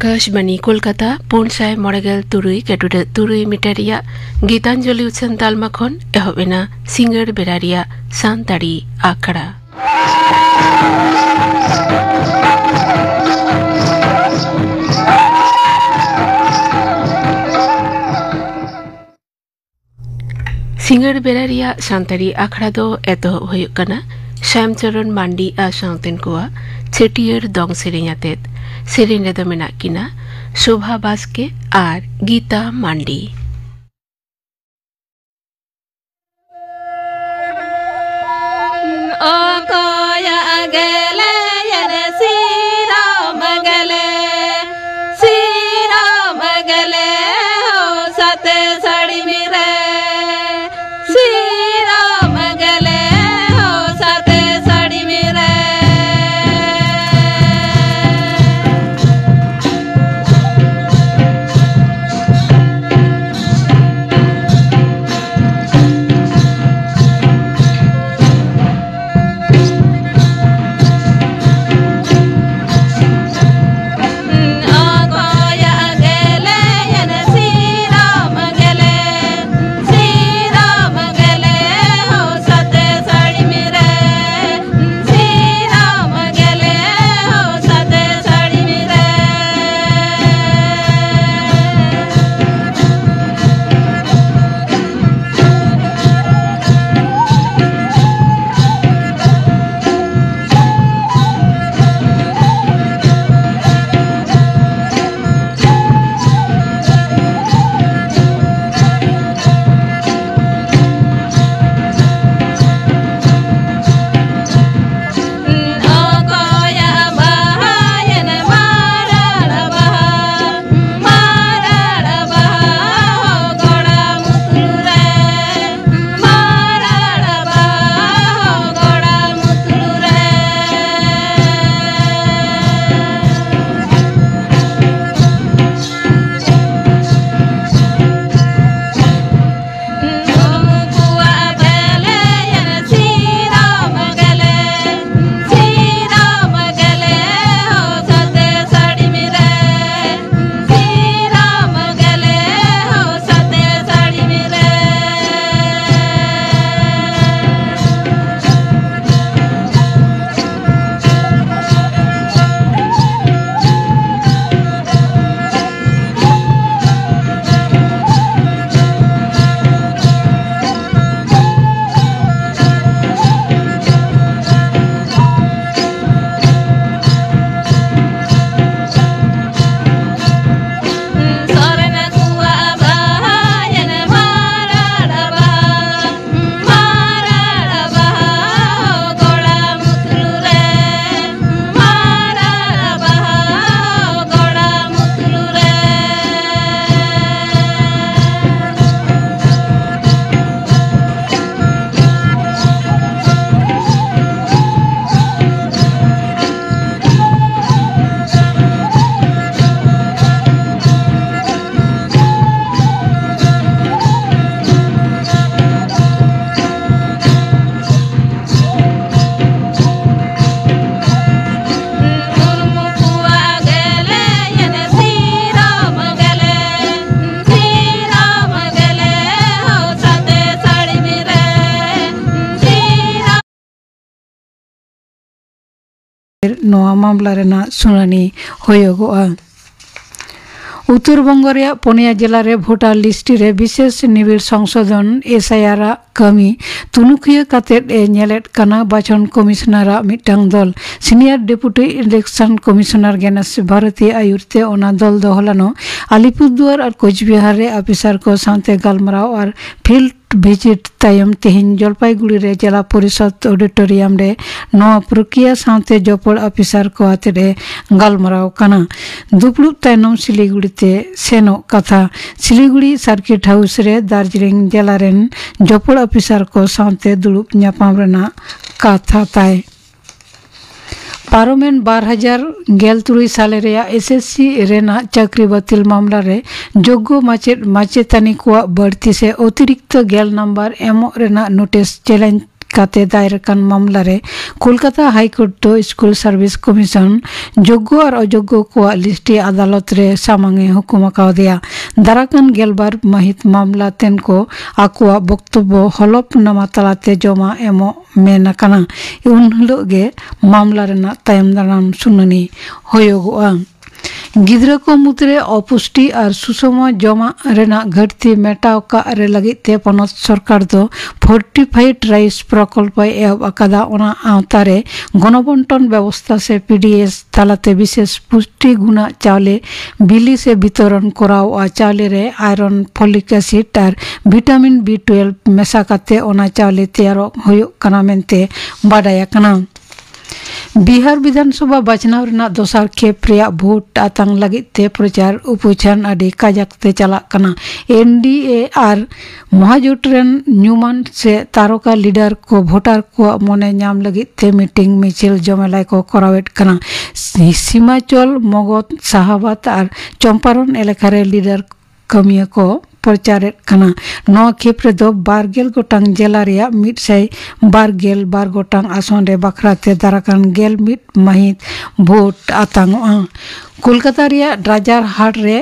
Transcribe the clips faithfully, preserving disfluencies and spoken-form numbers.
ᱟᱠᱟᱥᱵᱟᱱᱤ ᱠᱳᱞᱠᱟᱛᱟ, ᱯᱩᱱ ᱥᱟᱭ ᱢᱚᱬᱮ ᱜᱮᱞ ᱛᱩᱨᱩᱭ ᱠᱮᱴᱩᱰᱟᱹᱜ ᱛᱩᱨᱩᱭ ᱢᱤᱴᱟᱨ ᱨᱮᱭᱟᱜ ᱜᱤᱛᱟᱧᱡᱚᱞᱤ ᱩᱪᱷᱟᱹᱱ ᱛᱟᱞᱢᱟ ᱠᱷᱚᱱ ᱮᱦᱚᱵ ᱮᱱᱟ ᱥᱤᱸᱜᱟᱹᱲ ᱵᱮᱲᱟ ᱨᱮᱭᱟᱜ ᱥᱟᱱᱛᱟᱲᱤ ᱟᱠᱷᱲᱟ᱾ ᱥᱤᱸᱜᱟᱹᱲ ᱵᱮᱲᱟ ᱨᱮᱭᱟᱜ ᱥᱟᱱᱛᱟᱲᱤ ᱟᱠᱷᱲᱟ ᱫᱚ ᱮᱛᱚᱦᱚᱵ ᱦᱩᱭᱩᱜ ᱠᱟᱱᱟ ᱥᱟᱢᱪᱚᱨᱚᱱ ᱢᱟᱱᱰᱤ ᱟᱨ ᱥᱟᱶᱛᱮᱱ ᱠᱚᱣᱟᱜ ᱪᱷᱟᱹᱴᱭᱟᱹᱨ ᱫᱚᱝ ᱥᱮᱨᱮᱧ ᱟᱛᱮᱫ᱾ ᱥᱮᱨᱮᱧ ᱨᱮᱫᱚ ᱢᱮᱱᱟᱜ ᱠᱤᱱᱟ ᱥᱳᱵᱷᱟ ᱵᱟᱥᱠᱮ ᱟᱨ ᱜᱤᱛᱟ ᱢᱟᱱᱰᱤ᱾ ᱚᱠᱚᱭᱟᱜ ᱜᱮᱞᱮ ᱭᱮᱱ ᱥᱤᱨᱚᱢ ᱜᱮᱞᱮ, ᱥᱤᱨᱚᱢ ᱜᱮᱞᱮ ᱦᱚ ᱥᱟᱛᱮ ᱥᱟᱹᱲᱤᱢ ᱨᱮ, ᱥᱤᱨᱚᱢ ᱜᱮᱞᱮ ᱦᱚ ᱥᱟᱛᱮ ᱥᱟᱹᱲᱤᱢ ᱨᱮ᱾ ᱱᱚᱣᱟ ᱢᱟᱢᱞᱟ ᱨᱮᱱᱟᱜ ᱥᱩᱱᱟᱹᱱᱤ ᱦᱩᱭᱩᱜᱚᱜᱼᱟ᱾ ᱩᱛᱛᱚᱨ ᱵᱚᱝᱜᱚ ᱨᱮᱭᱟᱜ ᱯᱩᱱᱭᱟ ᱡᱮᱞᱟ ᱨᱮ ᱵᱷᱳᱴᱟᱨ ᱞᱤᱥᱴ ᱨᱮ ᱵᱤᱥᱮᱥ ᱱᱤᱵᱤᱲ ᱥᱚᱝᱥᱳᱫᱷᱚᱱ, S I R, ᱟᱜ ᱠᱟᱹᱢᱤ ᱛᱩᱱᱩᱠᱷᱤᱭᱟᱹ ᱠᱟᱛᱮᱫ ᱮ ᱧᱮᱞᱮᱫ ᱠᱟᱱᱟ ᱵᱟᱪᱷᱚᱱ ᱠᱚᱢᱤᱥᱚᱱᱟᱨᱟᱜ ᱢᱤᱫᱴᱟᱝ ᱫᱚᱞ᱾ Senior deputy election commissioner Gyanesh Bharti ᱟᱭᱩᱨ ᱛᱮ ᱚᱱᱟ ᱫᱚᱞ ᱫᱚ ᱦᱚᱞᱟᱱᱚᱜ ᱟᱞᱤᱯᱩᱨᱫᱩᱣᱟᱨ ᱟᱨ ᱠᱳᱪᱵᱤᱦᱟᱨ ᱨᱮ ᱟᱯᱷᱤᱥᱟᱨ ᱠᱚ ᱥᱟᱶᱛᱮ ᱜᱟᱞᱢᱟᱨᱟᱣ ᱟᱨ ᱯᱷᱤᱞᱰ ᱵᱷᱤᱡᱤᱴ ᱛᱟᱭᱚᱢ ᱛᱮᱦᱮᱧ ᱡᱚᱞᱯᱟᱭᱜᱩᱲᱤ ᱨᱮ ᱡᱮᱞᱟ ᱯᱚᱨᱤᱥᱚᱫ ᱚᱰᱤᱴᱳᱨᱤᱭᱟᱢ ᱨᱮ ᱱᱚᱣᱟ ᱯᱨᱚᱠᱨᱤᱭᱟ ᱥᱟᱶᱛᱮ ᱡᱚᱯᱚᱲ ᱟᱯᱷᱤᱥᱟᱨ ᱠᱚ ᱟᱛᱮᱫ ᱮ ᱜᱟᱞᱢᱟᱨᱟᱣ ᱠᱟᱱᱟ᱾ ᱫᱩᱯᱲᱩᱵ ᱛᱟᱭᱱᱚᱢ ᱥᱤᱞᱤᱜᱩᱲᱤ ᱛᱮ ᱥᱮᱱᱚᱜ ᱠᱟᱛᱷᱟ᱾ ᱥᱤᱞᱤᱜᱩᱲᱤ ᱥᱟᱨᱠᱤᱴ ᱦᱟᱣᱩᱥ ᱨᱮ ᱫᱟᱨᱡᱤᱞᱤᱝ ᱡᱮᱞᱟ ᱨᱮᱱ ᱡᱚᱯᱚᱲ ᱟᱯᱷᱤᱥᱟᱨ ᱠᱚ ᱥᱟᱶᱛᱮ ᱫᱩᱲᱩᱵ ᱧᱟᱯᱟᱢ ᱨᱮᱱᱟᱜ ᱠᱟᱛᱷᱟ ᱛᱟᱭ᱾ ᱯᱟᱨᱚᱢᱮᱱ ᱵᱟᱨ ᱦᱟᱡᱟᱨ ᱜᱮᱞ ᱛᱩᱨᱩᱭ ᱥᱟᱞᱮ ᱨᱮᱭᱟᱜ S S C ᱨᱮᱱᱟᱜ ᱪᱟᱹᱠᱨᱤ ᱵᱟᱹᱛᱤᱞ ᱢᱟᱢᱞᱟ ᱨᱮ ᱡᱳᱜᱽᱜᱚ ᱢᱟᱪᱮᱫ ᱢᱟᱪᱮᱛᱟᱹᱱᱤ ᱠᱚᱣᱟᱜ ᱵᱟᱹᱲᱛᱤ ᱥᱮ ᱚᱛᱤᱨᱤᱠᱛᱚ ᱜᱮᱞ ᱱᱟᱢᱵᱟᱨ ᱮᱢᱚᱜ ᱨᱮᱱᱟᱜ ᱱᱳᱴᱤᱥ ᱪᱮᱞᱮᱧᱡᱽ ᱠᱟᱛᱮ ᱫᱟᱭᱮᱨ ᱟᱠᱟᱱ ᱢᱟᱢᱞᱟ ᱨᱮ ᱠᱳᱞᱠᱟᱛᱟ ᱦᱟᱭ ᱠᱳᱨᱴ ᱫᱚ ᱥᱠᱩᱞ ᱥᱟᱨᱵᱷᱤᱥ ᱠᱚᱢᱤᱥᱚᱱ ᱡᱳᱜᱽᱜᱚ ᱟᱨ ᱚᱡᱳᱜᱽᱜᱚ ᱠᱚᱣᱟᱜ ᱞᱤᱥᱴ ᱟᱫᱟᱞᱚᱛ ᱨᱮ ᱥᱟᱢᱟᱝ ᱮ ᱦᱩᱠᱩᱢ ᱟᱠᱟᱣᱫᱮᱭᱟ᱾ ᱫᱟᱨᱟᱠᱟᱱ ᱜᱮᱞᱵᱟᱨ ᱢᱟᱹᱦᱤᱛ ᱢᱟᱢᱞᱟ ᱛᱮᱱ ᱠᱚ ᱟᱠᱚᱣᱟᱜ ᱵᱚᱠᱛᱚᱵᱵᱚ ᱦᱚᱞᱚᱯᱱᱟᱢᱟ ᱛᱟᱞᱟᱛᱮ ᱡᱚᱢᱟ ᱮᱢᱚᱜ ᱢᱮᱱ ᱟᱠᱟᱱᱟ᱾ ᱩᱱ ᱦᱤᱞᱳᱜ ᱜᱮ ᱢᱟᱢᱞᱟ ᱨᱮᱱᱟᱜ ᱛᱟᱭᱚᱢ ᱫᱟᱨᱟᱢ ᱥᱩᱱᱟᱹᱱᱤ ᱦᱩᱭᱩᱜᱚᱜᱼᱟ᱾ ᱜᱤᱫᱽᱨᱟᱹ ᱠᱚ ᱢᱩᱫᱽᱨᱮ ᱚᱯᱩᱥᱴᱤ ᱟᱨ ᱥᱩᱥᱚᱢ ᱡᱚᱢᱟᱜ ᱨᱮᱱᱟᱜ ᱜᱷᱟᱹᱴᱛᱤ ᱢᱮᱴᱟᱣ ᱠᱟᱜ ᱨᱮ ᱞᱟᱹᱜᱤᱫ ᱛᱮ ᱯᱚᱱᱚᱛ ᱥᱚᱨᱠᱟᱨ ᱫᱚ ᱯᱷᱚᱨᱴᱤᱯᱷᱟᱭᱤᱰ ᱨᱟᱭᱤᱥ ᱯᱨᱚᱠᱚᱞᱯᱚᱭ ᱮᱦᱚᱵ ᱟᱠᱟᱫᱟ᱾ ᱚᱱᱟ ᱟᱣᱛᱟ ᱨᱮ ᱜᱚᱱᱚᱵᱚᱱᱴᱚᱱ ᱵᱮᱵᱚᱥᱛᱷᱟ ᱥᱮ P D S ᱛᱟᱞᱟᱛᱮ ᱵᱤᱥᱮᱥ ᱯᱩᱥᱴᱤ ᱜᱩᱱᱟᱜ ᱪᱟᱣᱞᱮ ᱵᱤᱞᱤ ᱥᱮ ᱵᱤᱛᱚᱨᱚᱱ ᱠᱚᱨᱟᱣᱚᱜᱼᱟ᱾ ᱪᱟᱣᱞᱮ ᱨᱮ ᱟᱭᱨᱚᱱ, ᱯᱷᱚᱞᱤᱠ ᱮᱥᱤᱰ ᱟᱨ ᱵᱷᱤᱴᱟᱢᱤᱱ B twelve ᱢᱮᱥᱟ ᱠᱟᱛᱮ ᱚᱱᱟ ᱪᱟᱣᱞᱮ ᱛᱮᱭᱟᱨᱚᱜ ᱦᱩᱭᱩᱜ ᱠᱟᱱᱟ ᱢᱮᱱᱛᱮ ᱵᱟᱰᱟᱭ ᱟᱠᱟᱱᱟ᱾ ᱵᱤᱦᱟᱨ ᱵᱤᱫᱷᱟᱱ ᱥᱚᱵᱷᱟ ᱵᱟᱪᱷᱱᱟᱣ ᱨᱮᱱᱟᱜ ᱫᱚᱥᱟᱨ ᱠᱷᱮᱯ ᱨᱮᱭᱟᱜ ᱵᱷᱳᱴ ᱟᱛᱟᱝ ᱞᱟᱹᱜᱤᱫ ᱛᱮ ᱯᱨᱚᱪᱟᱨ ᱩᱯᱩᱪᱷᱟᱱ ᱟᱹᱰᱤ ᱠᱟᱡᱟᱠ ᱛᱮ ᱪᱟᱞᱟᱜ ᱠᱟᱱᱟ᱾ N D A ᱟᱨ ᱢᱚᱦᱟᱡᱳᱴ ᱨᱮᱱ ᱧᱩᱢᱟᱱ ᱥᱮ ᱛᱟᱨᱚᱠᱟ ᱞᱤᱰᱟᱨ ᱠᱚ ᱵᱷᱳᱴᱟᱨ ᱠᱚᱣᱟᱜ ᱢᱚᱱᱮ ᱧᱟᱢ ᱞᱟᱹᱜᱤᱫ ᱛᱮ ᱢᱤᱴᱤᱝ, ᱢᱤᱪᱷᱤᱞ, ᱡᱚᱢᱮᱞᱟᱭ ᱠᱚ ᱠᱚᱨᱟᱣᱮᱫ ᱠᱟᱱᱟ᱾ ᱥᱤ-, ᱥᱤᱢᱟᱪᱚᱞ, ᱢᱚᱜᱚᱫᱷ, ᱥᱟᱦᱟᱵᱟᱫ ᱟᱨ ᱪᱚᱢᱯᱟᱨᱚᱱ ᱮᱞᱟᱠᱟ ᱨᱮ ᱞᱤᱰᱟᱨ ᱠᱟᱹᱢᱤᱭᱟᱹ ᱠᱚ ᱯᱨᱚᱪᱟᱨᱮᱫ ᱠᱟᱱᱟ᱾ ᱱᱚᱣᱟ ᱠᱷᱮᱯ ᱨᱮᱫᱚ ᱵᱟᱨ ᱜᱮᱞ ᱜᱚᱴᱟᱝ ᱡᱮᱞᱟ ᱨᱮᱭᱟᱜ ᱢᱤᱫ ᱥᱟᱭ ᱵᱟᱨ ᱜᱮᱞ ᱵᱟᱨ ᱜᱚᱴᱟᱝ ᱟᱥᱚᱱ ᱨᱮ ᱵᱟᱠᱷᱨᱟ ᱛᱮ ᱫᱟᱨᱟᱠᱟᱱ ᱜᱮᱞ ᱢᱤᱫ ᱢᱟᱹᱦᱤᱛ ᱵᱷᱳᱴ ᱟᱛᱟᱝᱚᱜᱼᱟ᱾ ᱠᱳᱞᱠᱟᱛᱟ ᱨᱮᱭᱟᱜ ᱰᱨᱟᱡᱟᱨ ᱦᱟᱴ ᱨᱮ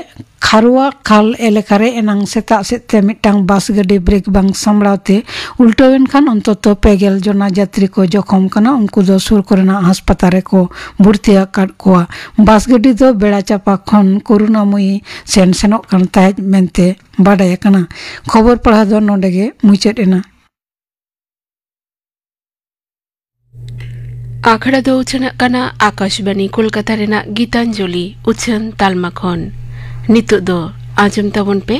ᱠᱷᱟᱨᱩᱣᱟ ᱠᱷᱟᱞ ᱮᱞᱟᱠᱟ ᱨᱮ ᱮᱱᱟᱝ ᱥᱮᱛᱟᱜ ᱥᱮᱫ ᱛᱮ ᱢᱤᱫᱴᱟᱝ ᱵᱟᱥ ᱜᱟᱹᱰᱤ ᱵᱨᱮᱠ ᱵᱟᱝ ᱥᱟᱢᱵᱲᱟᱣ ᱛᱮ ᱩᱞᱴᱟᱹᱣ ᱮᱱ ᱠᱷᱟᱱ ᱚᱱᱛᱚᱛᱚ ᱯᱮ ᱜᱮᱞ ᱡᱚᱱᱟ ᱡᱟᱛᱨᱤ ᱠᱚ ᱡᱚᱠᱷᱚᱢ ᱠᱟᱱᱟ᱾ ᱩᱱᱠᱩ ᱫᱚ ᱥᱩᱨ ᱠᱚᱨᱮᱱᱟᱜ ᱦᱟᱥᱯᱟᱛᱟᱞ ᱨᱮᱠᱚ ᱵᱷᱚᱨᱛᱤ ᱟᱠᱟᱫ ᱠᱚᱣᱟ᱾ ᱵᱟᱥ ᱜᱟᱹᱰᱤ ᱫᱚ ᱵᱮᱲᱟ ᱪᱟᱯᱟ ᱠᱷᱚᱱ ᱠᱚᱨᱩᱱᱟᱢᱚᱭᱤ ᱥᱮᱱ ᱥᱮᱱᱚᱜ ᱠᱟᱱ ᱛᱟᱦᱮᱸᱫ ᱢᱮᱱᱛᱮ ᱵᱟᱰᱟᱭ ᱟᱠᱟᱱᱟ᱾ ᱠᱷᱚᱵᱚᱨ ᱯᱟᱲᱦᱟᱣ ᱫᱚ ᱱᱚᱰᱮ ᱜᱮ ᱢᱩᱪᱟᱹᱫ ᱮᱱᱟ᱾ ᱟᱠᱷᱲᱟ ᱫᱚ ᱩᱪᱷᱟᱹᱱᱟᱜ ᱠᱟᱱᱟ ᱟᱠᱟᱥᱵᱟᱱᱤ ᱠᱳᱞᱠᱟᱛᱟ ᱨᱮᱱᱟᱜ ᱜᱤᱛᱟᱧᱡᱚᱞᱤ ᱩᱪᱷᱟᱹᱱ ᱛᱟᱞᱢᱟ ᱠᱷᱚᱱ᱾ ᱱᱤᱛᱚᱜ ᱫᱚ ᱟᱸᱡᱚᱢ ᱛᱟᱵᱚᱱ ᱯᱮ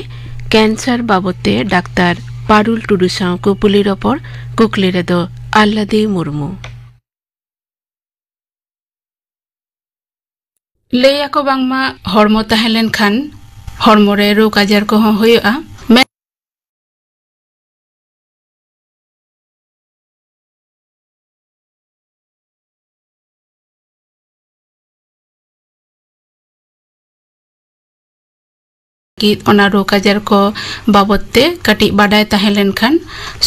ᱠᱮᱱᱥᱟᱨ ᱵᱟᱵᱚᱛ ᱛᱮ ᱰᱟᱠᱛᱟᱨ ᱯᱟᱨᱩᱞ ᱴᱩᱰᱩ ᱥᱟᱶ ᱠᱩᱯᱩᱞᱤ ᱨᱚᱯᱚᱲ᱾ ᱠᱩᱠᱞᱤ ᱨᱮᱫᱚ ᱟᱞᱞᱟᱫᱤ ᱢᱩᱨᱢᱩ᱾ ᱞᱟᱹᱭ ᱟᱠᱚ ᱵᱟᱝᱢᱟ ᱦᱚᱲᱢᱚ ᱛᱟᱦᱮᱸ ᱞᱮᱱᱠᱷᱟᱱ ᱦᱚᱲᱢᱚ ᱨᱮ ᱨᱳᱜᱽ ᱟᱡᱟᱨ ᱠᱚᱦᱚᱸ ᱦᱩᱭᱩᱜᱼᱟ᱾ ᱢᱮᱱ- ᱞᱟᱹᱜᱤᱫ ᱚᱱᱟ ᱨᱳᱜᱽ ᱟᱡᱟᱨ ᱠᱚ ᱵᱟᱵᱚᱛ ᱛᱮ ᱠᱟᱹᱴᱤᱡ ᱵᱟᱰᱟᱭ ᱛᱟᱦᱮᱸ ᱞᱮᱱᱠᱷᱟᱱ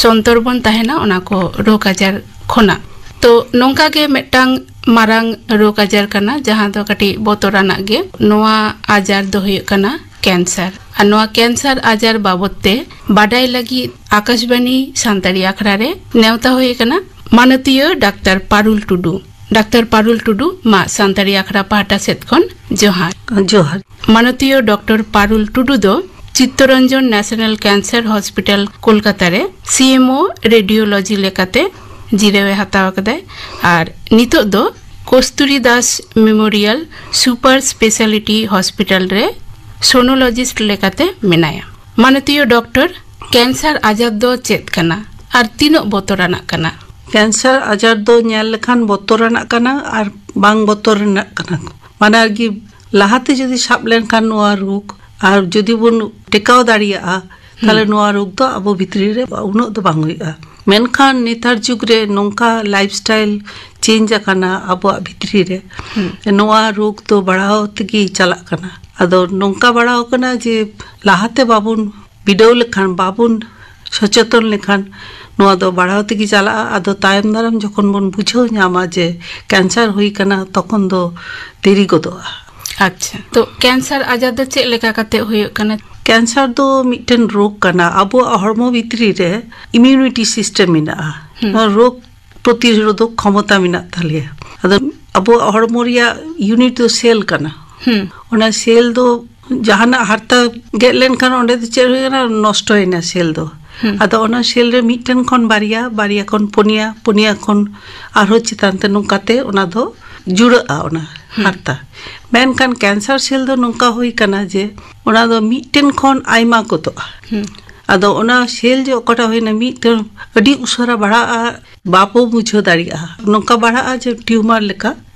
ᱥᱚᱱᱛᱚᱨ ᱵᱚᱱ ᱛᱟᱦᱮᱱᱟ ᱚᱱᱟ ᱠᱚ ᱨᱳᱜᱽ ᱟᱡᱟᱨ ᱠᱷᱚᱱᱟᱜ᱾ ᱛᱚ ᱱᱚᱝᱠᱟ ᱜᱮ ᱢᱤᱫᱴᱟᱝ ᱢᱟᱨᱟᱝ ᱨᱳᱜᱽ ᱟᱡᱟᱨ ᱠᱟᱱᱟ ᱡᱟᱦᱟᱸ ᱫᱚ ᱠᱟᱹᱴᱤᱡ ᱵᱚᱛᱚᱨᱟᱱᱟᱜ ᱜᱮ᱾ ᱱᱚᱣᱟ ᱟᱡᱟᱨ ᱫᱚ ᱦᱩᱭᱩᱜ ᱠᱟᱱᱟ ᱠᱮᱱᱥᱟᱨ᱾ ᱟᱨ ᱱᱚᱣᱟ ᱠᱮᱱᱥᱟᱨ ᱟᱡᱟᱨ ᱵᱟᱵᱚᱛ ᱛᱮ ᱵᱟᱰᱟᱭ ᱞᱟᱹᱜᱤᱫ ᱟᱠᱟᱥᱵᱟᱱᱤ ᱥᱟᱱᱛᱟᱲᱤ ᱟᱠᱷᱲᱟ ᱨᱮ ᱱᱮᱣᱛᱟ ᱦᱩᱭ ᱟᱠᱟᱱᱟ ᱢᱟᱱᱚᱛᱤᱭᱟᱹ ᱰᱟᱠᱛᱟᱨ ᱯᱟᱨᱩᱞ ᱴᱩᱰᱩ᱾ ᱰᱟᱠᱛᱟᱨ ᱯᱟᱨᱩᱞ ᱴᱩᱰᱩ, ᱢᱟ ᱥᱟᱱᱛᱟᱲᱤ ᱟᱠᱷᱲᱟ ᱯᱟᱦᱴᱟ ᱥᱮᱫ ᱠᱷᱚᱱ ᱡᱚᱦᱟᱨ᱾ ᱡᱚᱦᱟᱨ᱾ ᱢᱟᱱᱚᱛᱤᱭᱟᱹ ᱰᱚᱠᱴᱚᱨ ᱯᱟᱨᱩᱞ ᱴᱩᱰᱩ ᱫᱚ ᱪᱤᱛᱛᱚᱨᱚᱧᱡᱚᱱ ᱱᱮᱥᱱᱟᱞ ᱠᱮᱱᱥᱟᱨ ᱦᱚᱥᱯᱤᱴᱟᱞ ᱠᱳᱞᱠᱟᱛᱟ ᱨᱮ ᱥᱤ ᱮᱢ ᱳ ᱨᱮᱰᱤᱭᱳᱞᱚᱡᱤ ᱞᱮᱠᱟᱛᱮ ᱡᱤᱨᱟᱹᱣ ᱮ ᱦᱟᱛᱟᱣ ᱟᱠᱟᱫᱟᱭ᱾ ᱟᱨ ᱱᱤᱛᱚᱜ ᱫᱚ Kasturi Das memorial super speciality hospital ᱨᱮ ᱥᱳᱱᱳᱞᱚᱡᱤᱥᱴ ᱞᱮᱠᱟᱛᱮ ᱢᱮᱱᱟᱭᱟ᱾ ᱢᱟᱱᱚᱛᱤᱭᱟᱹ ᱰᱚᱠᱴᱚᱨ, ᱠᱮᱱᱥᱟᱨ ᱟᱡᱟᱨ ᱫᱚ ᱪᱮᱫ ᱠᱟᱱᱟ ᱟᱨ ᱛᱤᱱᱟᱹᱜ ᱵᱚᱛᱚᱨᱟᱱᱟᱜ ᱠᱟᱱᱟ? ᱠᱮᱱᱥᱟᱨ ᱟᱡᱟᱨ ᱫᱚ ᱧᱮᱞ ᱞᱮᱠᱷᱟᱱ ᱵᱚᱛᱚᱨᱟᱱᱟᱜ ᱠᱟᱱᱟ ᱟᱨ ᱵᱟᱝ ᱵᱚᱛᱚᱨᱟᱱᱟᱜ ᱠᱟᱱᱟ᱾ ᱢᱟᱱᱮ ᱟᱨᱠᱤ ᱞᱟᱦᱟᱛᱮ ᱡᱩᱫᱤ ᱥᱟᱵ ᱞᱮᱱᱠᱷᱟᱱ ᱱᱚᱣᱟ ᱨᱳᱜᱽ ᱟᱨ ᱡᱩᱫᱤ ᱵᱚᱱ ᱴᱮᱠᱟᱣ ᱫᱟᱲᱮᱭᱟᱜᱼᱟ, ᱛᱟᱦᱞᱮ ᱦᱩᱸ᱾ ᱱᱚᱣᱟ ᱨᱳᱜᱽ ᱫᱚ ᱟᱵᱚ ᱵᱷᱤᱛᱨᱤ ᱨᱮ ᱩᱱᱟᱹᱜ ᱫᱚ ᱵᱟᱝ ᱦᱩᱭᱩᱜᱼᱟ᱾ ᱢᱮᱱᱠᱷᱟᱱ ᱱᱮᱛᱟᱨ ᱡᱩᱜᱽ ᱨᱮ ᱱᱚᱝᱠᱟ ᱞᱟᱭᱤᱯᱷ ᱥᱴᱟᱭᱤᱞ ᱪᱮᱧᱡᱽ ᱟᱠᱟᱱᱟ ᱟᱵᱚᱣᱟᱜ ᱵᱷᱤᱛᱨᱤ ᱨᱮ, ᱦᱩᱸ᱾ ᱱᱚᱣᱟ ᱨᱳᱜᱽ ᱫᱚ ᱵᱟᱲᱦᱟᱣ ᱛᱮᱜᱮ ᱪᱟᱞᱟᱜ ᱠᱟᱱᱟ᱾ ᱟᱫᱚ ᱱᱚᱝᱠᱟ ᱵᱟᱲᱦᱟᱣ ᱠᱟᱱᱟ ᱡᱮ ᱞᱟᱦᱟᱛᱮ ᱵᱟᱵᱚᱱ ᱵᱤᱰᱟᱹᱣ ᱞᱮᱠᱷᱟᱱ, ᱵᱟᱵᱚᱱ ᱥᱚᱪᱮᱛᱚᱱ ᱞᱮᱠᱷᱟᱱ ᱱᱚᱣᱟ ᱫᱚ ᱵᱟᱲᱦᱟᱣ ᱛᱮᱜᱮ ᱪᱟᱞᱟᱜᱼᱟ᱾ ᱟᱫᱚ ᱛᱟᱭᱚᱢ ᱫᱟᱨᱟᱢ ᱡᱚᱠᱷᱚᱱ ᱵᱚᱱ ᱵᱩᱡᱷᱟᱹᱣ ᱧᱟᱢᱟ ᱡᱮ ᱠᱮᱱᱥᱟᱨ ᱦᱩᱭ ᱠᱟᱱᱟ, ᱛᱚᱠᱷᱚᱱ ᱫᱚ ᱫᱮᱨᱤ ᱜᱚᱫᱚᱜᱼᱟ᱾ ᱟᱪᱪᱷᱟ, ᱛᱚ ᱠᱮᱱᱥᱟᱨ ᱟᱡᱟᱨ ᱫᱚ ᱪᱮᱫ ᱞᱮᱠᱟ ᱠᱟᱛᱮ ᱦᱩᱭᱩᱜ ᱠᱟᱱᱟ? ᱠᱮᱱᱥᱟᱨ ᱫᱚ ᱢᱤᱫᱴᱮᱱ ᱨᱳᱜᱽ ᱠᱟᱱᱟ᱾ ᱟᱵᱚᱣᱟᱜ ᱦᱚᱲᱢᱚ ᱵᱷᱤᱛᱨᱤ ᱨᱮ ᱤᱢᱤᱭᱩᱱᱤᱴᱤ ᱥᱤᱥᱴᱮᱢ ᱢᱮᱱᱟᱜᱼᱟ᱾ ᱦᱩᱸ᱾ ᱱᱚᱣᱟ ᱨᱳᱜᱽ ᱯᱨᱚᱛᱤᱨᱳᱫᱷᱚᱠ ᱠᱷᱚᱢᱚᱛᱟ ᱢᱮᱱᱟᱜ ᱛᱟᱞᱮᱭᱟ᱾ ᱟᱫᱚ ᱟᱵᱚᱣᱟᱜ ᱦᱚᱲᱢᱚ ᱨᱮᱭᱟᱜ ᱤᱭᱩᱱᱤᱴ ᱫᱚ ᱥᱮᱞ ᱠᱟᱱᱟ᱾ ᱦᱩᱸ᱾ ᱚᱱᱟ ᱥᱮᱞ ᱫᱚ ᱡᱟᱦᱟᱱᱟᱜ ᱦᱟᱨᱛᱟ ᱜᱮᱫ ᱞᱮᱱᱠᱷᱟᱱ ᱚᱸᱰᱮ ᱫᱚ ᱪᱮᱫ ᱦᱩᱭ ᱠᱟᱱᱟ? ᱱᱚᱥᱴᱚᱭᱮᱱᱟ ᱥᱮᱞ ᱫᱚ᱾ ᱦᱩᱸ᱾ ᱟᱫᱚ ᱚᱱᱟ ᱥᱮᱞ ᱨᱮ ᱢᱤᱫᱴᱮᱱ ᱠᱷᱚᱱ ᱵᱟᱨᱭᱟ, ᱵᱟᱨᱭᱟ ᱠᱷᱚᱱ ᱯᱩᱱᱭᱟ, ᱯᱩᱱᱭᱟ ᱠᱷᱚᱱ ᱟᱨᱦᱚᱸ ᱪᱮᱛᱟᱱ ᱛᱮ ᱱᱚᱝᱠᱟᱛᱮ ᱚᱱᱟ ᱫᱚ ᱡᱩᱲᱟᱹᱜᱼᱟ, ᱚᱱᱟ ᱦᱩᱸ᱾ ᱦᱟᱨᱛᱟ᱾ ᱢᱮᱱᱠᱷᱟᱱ ᱠᱮᱱᱥᱟᱨ ᱥᱮᱞ ᱫᱚ ᱱᱚᱝᱠᱟ ᱦᱩᱭ ᱠᱟᱱᱟ ᱡᱮ ᱚᱱᱟ ᱫᱚ ᱢᱤᱫᱴᱮᱱ ᱠᱷᱚᱱ ᱟᱭᱢᱟ ᱜᱚᱫᱚᱜᱼᱟ᱾ ᱦᱩᱸ᱾ ᱟᱫᱚ ᱚᱱᱟ ᱥᱮᱞ ᱡᱮ ᱚᱠᱟᱴᱟᱜ ᱦᱩᱭᱱᱟ, ᱢᱤᱫᱴᱮᱱ ᱟᱹᱰᱤ ᱩᱥᱟᱹᱨᱟ ᱵᱟᱲᱦᱟᱜᱼᱟ, ᱵᱟᱵᱚ ᱵᱩᱡᱷᱟᱹᱣ ᱫᱟᱲᱮᱭᱟᱜᱼᱟ᱾ ᱱᱚᱝᱠᱟ ᱵᱟᱲᱦᱟᱜᱼᱟ ᱡᱮ ᱴᱤᱭᱩᱢᱟᱨ ᱞᱮᱠᱟ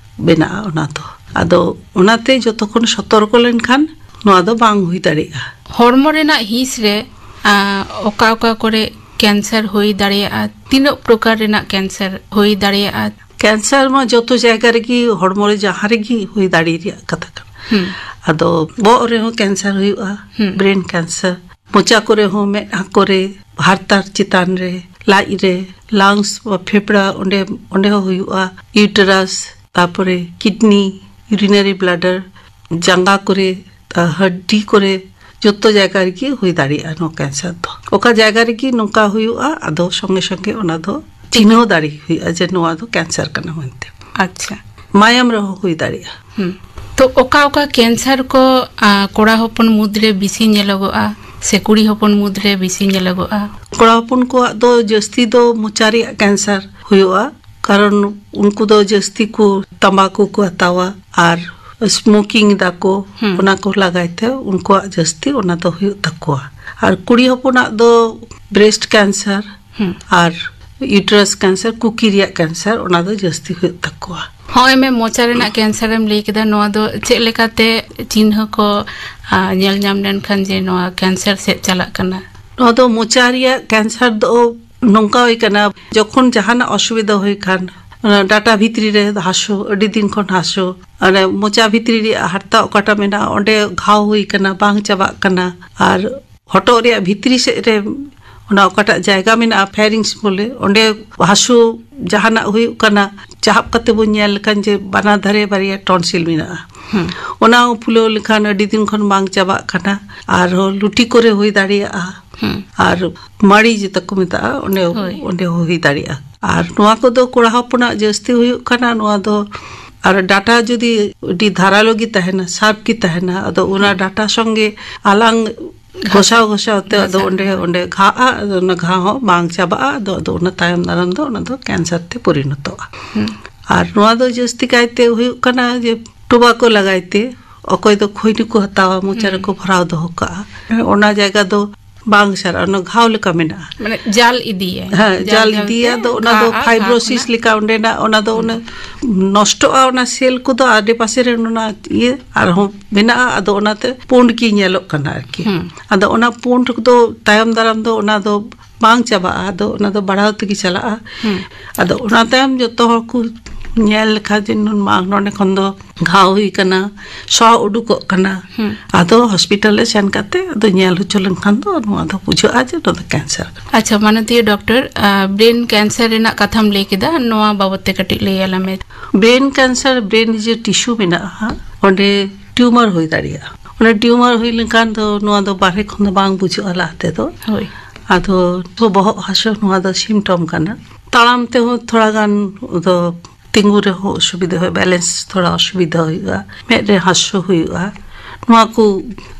ᱵᱮᱱᱟᱜᱼᱟ ᱚᱱᱟ ᱫᱚ᱾ ᱟᱫᱚ ᱚᱱᱟᱛᱮ ᱡᱚᱛᱚ ᱠᱷᱚᱱ ᱥᱚᱛᱚᱨᱠᱚ ᱞᱮᱱᱠᱷᱟᱱ ᱱᱚᱣᱟ ᱫᱚ ᱵᱟᱝ ᱦᱩᱭ ᱫᱟᱲᱮᱭᱟᱜᱼᱟ᱾ ᱦᱚᱲᱢᱚ ᱨᱮᱱᱟᱜ ᱦᱤᱸᱥ ᱨᱮ, ᱟ, ᱚᱠᱟ ᱚᱠᱟ ᱠᱚᱨᱮ ᱠᱮᱱᱥᱟᱨ ᱦᱩᱭ ᱫᱟᱲᱮᱭᱟᱜᱼᱟ? ᱛᱤᱱᱟᱹᱜ ᱯᱨᱚᱠᱟᱨ ᱨᱮᱱᱟᱜ ᱠᱮᱱᱥᱟᱨ ᱦᱩᱭ ᱫᱟᱲᱮᱭᱟᱜᱼᱟ? ᱠᱮᱱᱥᱟᱨ ᱢᱟ ᱡᱚᱛᱚ ᱡᱟᱭᱜᱟ ᱨᱮᱜᱮ, ᱦᱚᱲᱢᱚ ᱨᱮ ᱡᱟᱦᱟᱸ ᱨᱮᱜᱮ ᱦᱩᱭ ᱫᱟᱲᱮ ᱨᱮᱭᱟᱜ ᱠᱟᱛᱷᱟ ᱠᱟᱱᱟ᱾ ᱦᱩᱸ᱾ ᱟᱫᱚ ᱵᱚᱦᱚᱜ ᱨᱮᱦᱚᱸ ᱠᱮᱱᱥᱟᱨ ᱦᱩᱭᱩᱜᱼᱟ, ᱦᱩᱸ᱾ ᱵᱨᱮᱱ ᱠᱮᱱᱥᱟᱨ, ᱢᱚᱪᱟ ᱠᱚᱨᱮ ᱦᱚᱸ, ᱢᱮᱫᱦᱟ ᱠᱚᱨᱮ, ᱦᱟᱨᱛᱟᱨ ᱪᱮᱛᱟᱱ ᱨᱮ, ᱞᱟᱡ ᱨᱮ, ᱞᱟᱝᱥ ᱵᱟ ᱯᱷᱮᱯᱲᱟ, ᱚᱸᱰᱮ, ᱚᱸᱰᱮ ᱦᱚᱸ ᱦᱩᱭᱩᱜᱼᱟ, ᱤᱭᱩᱴᱮᱨᱟᱥ, ᱛᱟᱯᱚᱨᱮ ᱠᱤᱰᱱᱤ, ᱤᱭᱩᱨᱤᱱᱟᱨᱤ ᱵᱞᱟᱰᱟᱨ, ᱡᱟᱸᱜᱟ ᱠᱚᱨᱮ, ᱟ, ᱦᱟᱹᱰᱤ ᱠᱚᱨᱮ, ᱡᱚᱛᱚ ᱡᱟᱭᱜᱟ ᱨᱮᱜᱮ ᱦᱩᱭ ᱫᱟᱲᱮᱭᱟᱜᱼᱟ ᱱᱚᱣᱟ ᱠᱮᱱᱥᱟᱨ ᱫᱚ᱾ ᱚᱠᱟ ᱡᱟᱭᱜᱟ ᱨᱮᱜᱮ ᱱᱚᱝᱠᱟ ᱦᱩᱭᱩᱜᱼᱟ, ᱟᱫᱚ ᱥᱚᱸᱜᱮ ᱥᱚᱸᱜᱮ ᱚᱱᱟ ᱫᱚ ᱪᱤᱱᱦᱟᱹᱣ ᱫᱟᱲᱮ ᱦᱩᱭᱩᱜᱼᱟ ᱡᱮ ᱱᱚᱣᱟ ᱫᱚ ᱠᱮᱱᱥᱟᱨ ᱠᱟᱱᱟ ᱢᱮᱱᱛᱮ᱾ ᱟᱪᱪᱷᱟ᱾ ᱢᱟᱭᱟᱢ ᱨᱮᱦᱚᱸ ᱦᱩᱭ ᱫᱟᱲᱮᱭᱟᱜᱼᱟ᱾ ᱦᱩᱸ᱾ ᱛᱚ ᱚᱠᱟ ᱚᱠᱟ ᱠᱮᱱᱥᱟᱨ ᱠᱚ, ᱟ, ᱠᱚᱲᱟ ᱦᱚᱯᱚᱱ ᱢᱩᱫᱽᱨᱮ ᱵᱮᱥᱤ ᱧᱮᱞᱚᱜᱚᱜᱼᱟ ᱥᱮ ᱠᱩᱲᱤ ᱦᱚᱯᱚᱱ ᱢᱩᱫᱽᱨᱮ ᱵᱮᱥᱤ ᱧᱮᱞᱚᱜᱚᱜᱼᱟ? ᱠᱚᱲᱟ ᱦᱚᱯᱚᱱ ᱠᱚᱣᱟᱜ ᱫᱚ ᱡᱟᱹᱥᱛᱤ ᱫᱚ ᱢᱚᱪᱟ ᱨᱮᱭᱟᱜ ᱠᱮᱱᱥᱟᱨ ᱦᱩᱭᱩᱜᱼᱟ, ᱠᱟᱨᱚᱱ ᱩᱱᱠᱩ ᱫᱚ ᱡᱟᱹᱥᱛᱤ ᱠᱚ ᱛᱟᱢᱵᱟᱠᱩ ᱠᱚ ᱦᱟᱛᱟᱣᱟ ᱟᱨ ᱥᱢᱳᱠᱤᱝ ᱫᱟᱠᱚ, ᱦᱩᱸ᱾ ᱚᱱᱟ ᱠᱚ ᱞᱟᱜᱟᱭ ᱛᱮ ᱩᱱᱠᱩᱣᱟᱜ ᱡᱟᱹᱥᱛᱤ ᱚᱱᱟ ᱫᱚ ᱦᱩᱭᱩᱜ ᱛᱟᱠᱚᱣᱟ᱾ ᱟᱨ ᱠᱩᱲᱤ ᱦᱚᱯᱚᱱᱟᱜ ᱫᱚ ᱵᱨᱮᱥᱴ ᱠᱮᱱᱥᱟᱨ ᱦᱩᱸ᱾ ᱟᱨ ᱤᱭᱩᱴᱮᱨᱟᱥ ᱠᱮᱱᱥᱟᱨ, ᱠᱩᱠᱤ ᱨᱮᱭᱟᱜ ᱠᱮᱱᱥᱟᱨ, ᱚᱱᱟ ᱫᱚ ᱡᱟᱹᱥᱛᱤ ᱦᱩᱭᱩᱜ ᱛᱟᱠᱚᱣᱟ᱾ ᱦᱚᱸᱜᱼᱚᱭ ᱢᱮ ᱢᱚᱪᱟ ᱨᱮᱱᱟᱜ ᱠᱮᱱᱥᱟᱨ ᱮᱢ ᱞᱟᱹᱭ ᱠᱮᱫᱟ, ᱱᱚᱣᱟ ᱫᱚ ᱪᱮᱫ ᱞᱮᱠᱟᱛᱮ ᱪᱤᱱᱦᱟᱹ ᱠᱚ, ᱟ, ᱧᱮᱞ ᱧᱟᱢ ᱞᱮᱱᱠᱷᱟᱱ ᱡᱮ ᱱᱚᱣᱟ ᱠᱮᱱᱥᱟᱨ ᱥᱮᱫ ᱪᱟᱞᱟᱜ ᱠᱟᱱᱟ? ᱱᱚᱣᱟ ᱫᱚ ᱢᱚᱪᱟ ᱨᱮᱭᱟᱜ ᱠᱮᱱᱥᱟᱨ ᱫᱚ ᱱᱚᱝᱠᱟ ᱦᱩᱭ ᱠᱟᱱᱟ, ᱡᱚᱠᱷᱚᱱ ᱡᱟᱦᱟᱱᱟᱜ ᱚᱥᱩᱵᱤᱫᱷᱟ ᱦᱩᱭ ᱠᱷᱟᱱ, ᱚᱱᱟ ᱰᱟᱴᱟ ᱵᱷᱤᱛᱨᱤ ᱨᱮ ᱦᱟᱹᱥᱩ, ᱟᱹᱰᱤ ᱫᱤᱱ ᱠᱷᱚᱱ ᱦᱟᱹᱥᱩ, ᱚᱱᱮ ᱢᱚᱪᱟ ᱵᱷᱤᱛᱨᱤ ᱨᱮᱭᱟᱜ ᱦᱟᱨᱛᱟ ᱚᱠᱟᱴᱟᱜ ᱢᱮᱱᱟᱜᱼᱟ, ᱚᱸᱰᱮ ᱜᱷᱟᱣ ᱦᱩᱭ ᱠᱟᱱᱟ, ᱵᱟᱝ ᱪᱟᱵᱟᱜ ᱠᱟᱱᱟ, ᱟᱨ ᱦᱚᱴᱚᱜ ᱨᱮᱭᱟᱜ ᱵᱷᱤᱛᱨᱤ ᱥᱮᱫ ᱨᱮ ᱚᱱᱟ ᱚᱠᱟᱴᱟᱜ ᱡᱟᱭᱜᱟ ᱢᱮᱱᱟᱜᱼᱟ, ᱯᱷᱮᱨᱤᱝᱥ ᱵᱚᱞᱮ, ᱚᱸᱰᱮ ᱦᱟᱹᱥᱩ ᱡᱟᱦᱟᱱᱟᱜ ᱦᱩᱭᱩᱜ ᱠᱟᱱᱟ, ᱪᱟᱦᱟᱵ ᱠᱟᱛᱮ ᱵᱚᱱ ᱧᱮᱞ ᱞᱮᱠᱷᱟᱱ ᱡᱮ ᱵᱟᱱᱟᱨ ᱫᱷᱟᱨᱮ ᱵᱟᱨᱭᱟ ᱴᱚᱱᱥᱤᱞ ᱢᱮᱱᱟᱜᱼᱟ᱾ ᱦᱩᱸ᱾ ᱚᱱᱟ ᱦᱚᱸ ᱯᱷᱩᱞᱟᱹᱣ ᱞᱮᱠᱷᱟᱱ ᱟᱹᱰᱤ ᱫᱤᱱ ᱠᱷᱚᱱ ᱵᱟᱝ ᱪᱟᱵᱟᱜ ᱠᱟᱱᱟ᱾ ᱟᱨᱦᱚᱸ ᱞᱩᱴᱤ ᱠᱚᱨᱮ ᱦᱩᱭ ᱫᱟᱲᱮᱭᱟᱜᱼᱟ᱾ ᱦᱩᱸ᱾ ᱟᱨ ᱢᱟᱲᱤ ᱡᱮᱴᱟ ᱠᱚ ᱢᱮᱛᱟᱜᱼᱟ, ᱚᱸᱰᱮ, ᱦᱳᱭ᱾ ᱚᱸᱰᱮ ᱦᱚᱸ ᱦᱩᱭ ᱫᱟᱲᱮᱭᱟᱜᱼᱟ᱾ ᱟᱨ ᱱᱚᱣᱟ ᱠᱚᱫᱚ ᱠᱚᱲᱟ ᱦᱚᱯᱚᱱᱟᱜ ᱡᱟᱹᱥᱛᱤ ᱦᱩᱭᱩᱜ ᱠᱟᱱᱟ᱾ ᱱᱚᱣᱟ ᱫᱚ ᱟᱨ ᱰᱟᱴᱟ ᱡᱩᱫᱤ ᱟᱹᱰᱤ ᱫᱷᱟᱨᱟᱞᱳ ᱜᱮ ᱛᱟᱦᱮᱱᱟ, ᱥᱟᱨᱯ ᱜᱮ ᱛᱟᱦᱮᱱᱟ, ᱟᱫᱚ ᱚᱱᱟ ᱦᱩᱸ᱾ ᱰᱟᱴᱟ ᱥᱚᱸᱜᱮ ᱟᱞᱟᱝ ᱜᱷᱟᱥᱟᱣ ᱜᱷᱟᱥᱟᱣ ᱛᱮ ᱟᱫᱚ ᱜᱷᱟᱥᱟᱣ᱾ ᱚᱸᱰᱮ, ᱚᱸᱰᱮ ᱜᱷᱟᱜᱼᱟ, ᱟᱫᱚ ᱚᱱᱟ ᱜᱷᱟ ᱦᱚᱸ ᱵᱟᱝ ᱪᱟᱵᱟᱜᱼᱟ᱾ ᱟᱫᱚ, ᱟᱫᱚ ᱚᱱᱟ ᱛᱟᱭᱚᱢ ᱫᱟᱨᱟᱢ ᱫᱚ ᱚᱱᱟ ᱫᱚ ᱠᱮᱱᱥᱟᱨ ᱛᱮ ᱯᱚᱨᱤᱱᱚᱛᱚᱜᱼᱟ᱾ ᱦᱩᱸ᱾ ᱟᱨ ᱱᱚᱣᱟ ᱫᱚ ᱡᱟᱹᱥᱛᱤ ᱠᱟᱭᱛᱮ ᱦᱩᱭᱩᱜ ᱠᱟᱱᱟ ᱡᱮ ᱴᱳᱵᱟᱠᱳ ᱞᱟᱜᱟᱭ ᱛᱮ ᱚᱠᱚᱭ ᱫᱚ ᱠᱷᱚᱭᱱᱤ ᱠᱚ ᱦᱟᱛᱟᱣᱟ, ᱢᱚᱪᱟ ᱦᱩᱸ᱾ ᱨᱮᱠᱚ ᱵᱷᱚᱨᱟᱣ ᱫᱚᱦᱚ ᱠᱟᱜᱼᱟ, ᱚᱱᱟ ᱡᱟᱭᱜᱟ ᱫᱚ ᱵᱟᱝ ᱥᱟᱨᱟᱜᱼᱟ, ᱚᱱᱟ ᱜᱷᱟᱣ ᱞᱮᱠᱟ ᱢᱮᱱᱟᱜᱼᱟ᱾ ᱢᱟᱱᱮ ᱡᱟᱞ ᱤᱫᱤᱭᱟᱭ᱾ ᱦᱮᱸ, ᱡᱟᱞ ᱡᱟᱞ ᱤᱫᱤᱭᱟ, ᱛᱮ ᱟᱫᱚ ᱚᱱᱟ ᱫᱚ ᱜᱷᱟᱜᱼᱟ, ᱜᱷᱟ ᱯᱷᱟᱭᱵᱨᱳᱥᱤᱥ ᱠᱷᱚᱱᱟᱜ᱾ ᱞᱮᱠᱟ ᱚᱸᱰᱮᱱᱟᱜ, ᱚᱱᱟ ᱫᱚ ᱦᱩᱸ᱾ ᱚᱱᱟ ᱱᱚᱥᱴᱚᱜᱼᱟ, ᱚᱱᱟ ᱥᱮᱞ ᱠᱚᱫᱚ ᱟᱰᱮ ᱯᱟᱥᱮ ᱨᱮ ᱚᱱᱟ ᱤᱭᱟᱹ ᱟᱨᱦᱚᱸ ᱢᱮᱱᱟᱜᱼᱟ, ᱟᱫᱚ ᱚᱱᱟᱛᱮ ᱯᱩᱸᱰ ᱜᱮ ᱧᱮᱞᱚᱜ ᱠᱟᱱᱟ ᱟᱨᱠᱤ᱾ ᱦᱩᱸ᱾ ᱟᱫᱚ ᱚᱱᱟ ᱯᱩᱸᱰ ᱫᱚ ᱛᱟᱭᱚᱢ ᱫᱟᱨᱟᱢ ᱫᱚ ᱚᱱᱟ ᱫᱚ ᱵᱟᱝ ᱪᱟᱵᱟᱜᱼᱟ, ᱟᱫᱚ ᱚᱱᱟ ᱫᱚ ᱵᱟᱲᱦᱟᱣ ᱛᱮᱜᱮ ᱪᱟᱞᱟᱜᱼᱟ᱾ ᱦᱩᱸ᱾ ᱟᱫᱚ ᱚᱱᱟ ᱛᱟᱭᱚᱢ ᱡᱚᱛᱚ ᱦᱚᱲ ᱠᱚ ᱧᱮᱞ ᱞᱮᱠᱷᱟᱱ ᱡᱮ ᱱᱚ-, ᱢᱟ ᱱᱚᱰᱮ ᱠᱷᱚᱱ ᱫᱚ ᱜᱷᱟᱣ ᱦᱩᱭ ᱠᱟᱱᱟ, ᱥᱚ ᱩᱰᱩᱠᱚᱜ ᱠᱟᱱᱟ᱾ ᱦᱩᱸ᱾ ᱟᱫᱚ ᱦᱚᱥᱯᱤᱴᱟᱞ ᱨᱮ ᱥᱮᱱ ᱠᱟᱛᱮ ᱟᱫᱚ ᱧᱮᱞ ᱦᱚᱪᱚ ᱞᱮᱱᱠᱷᱟᱱ ᱫᱚ ᱱᱚᱣᱟ ᱫᱚ ᱵᱩᱡᱷᱟᱹᱜᱼᱟ ᱡᱮ ᱱᱚᱣᱟ ᱫᱚ ᱠᱮᱱᱥᱟᱨ ᱠᱟᱱᱟ᱾ ᱟᱪᱪᱷᱟ, ᱢᱟᱱᱚᱛᱤᱭᱟᱹ ᱰᱚᱠᱴᱚᱨ, ᱟ, ᱵᱨᱮᱱ ᱠᱮᱱᱥᱟᱨ ᱨᱮᱱᱟᱜ ᱠᱟᱛᱷᱟᱢ ᱞᱟᱹᱭ ᱠᱮᱫᱟ, ᱱᱚᱣᱟ ᱵᱟᱵᱚᱛ ᱛᱮ ᱠᱟᱹᱴᱤᱡ ᱞᱟᱹᱭ ᱟᱞᱮ ᱢᱮ᱾ ᱵᱨᱮᱱ ᱠᱮᱱᱥᱟᱨ, ᱵᱨᱮᱱ ᱨᱮ ᱡᱮ ᱴᱤᱥᱩ ᱢᱮᱱᱟᱜᱼᱟ, ᱚᱸᱰᱮ ᱴᱤᱭᱩᱢᱟᱨ ᱦᱩᱭ ᱫᱟᱲᱮᱭᱟᱜᱼᱟ᱾ ᱚᱱᱟ ᱴᱤᱭᱩᱢᱟᱨ ᱦᱩᱭ ᱞᱮᱱᱠᱷᱟᱱ ᱫᱚ ᱱᱚᱣᱟ ᱫᱚ ᱵᱟᱦᱨᱮ ᱠᱷᱚᱱ ᱫᱚ ᱵᱟᱝ ᱵᱩᱡᱷᱟᱹᱜᱼᱟ ᱞᱟᱦᱟ ᱛᱮᱫᱚ᱾ ᱦᱳᱭ᱾ ᱟᱫᱚ ᱵᱚᱦᱚᱜ ᱦᱟᱹᱥᱩ ᱱᱚᱣᱟ ᱫᱚ ᱥᱤᱢᱴᱚᱢ ᱠᱟᱱᱟ᱾ ᱛᱟᱲᱟᱢ ᱛᱮᱦᱚᱸ ᱛᱷᱚᱲᱟ ᱜᱟᱱ ᱫᱚ ᱛᱤᱸᱜᱩ ᱨᱮᱦᱚᱸ ᱚᱥᱩᱵᱤᱫᱷᱟ ᱦᱩᱭᱩᱜᱼᱟ, ᱵᱮᱞᱮᱱᱥ ᱛᱷᱚᱲᱟ ᱚᱥᱩᱵᱤᱫᱷᱟ ᱦᱩᱭᱩᱜᱼᱟ, ᱢᱮᱫ ᱨᱮ ᱦᱟᱹᱥᱩ ᱦᱩᱭᱩᱜᱼᱟ᱾ ᱱᱚᱣᱟ ᱠᱚ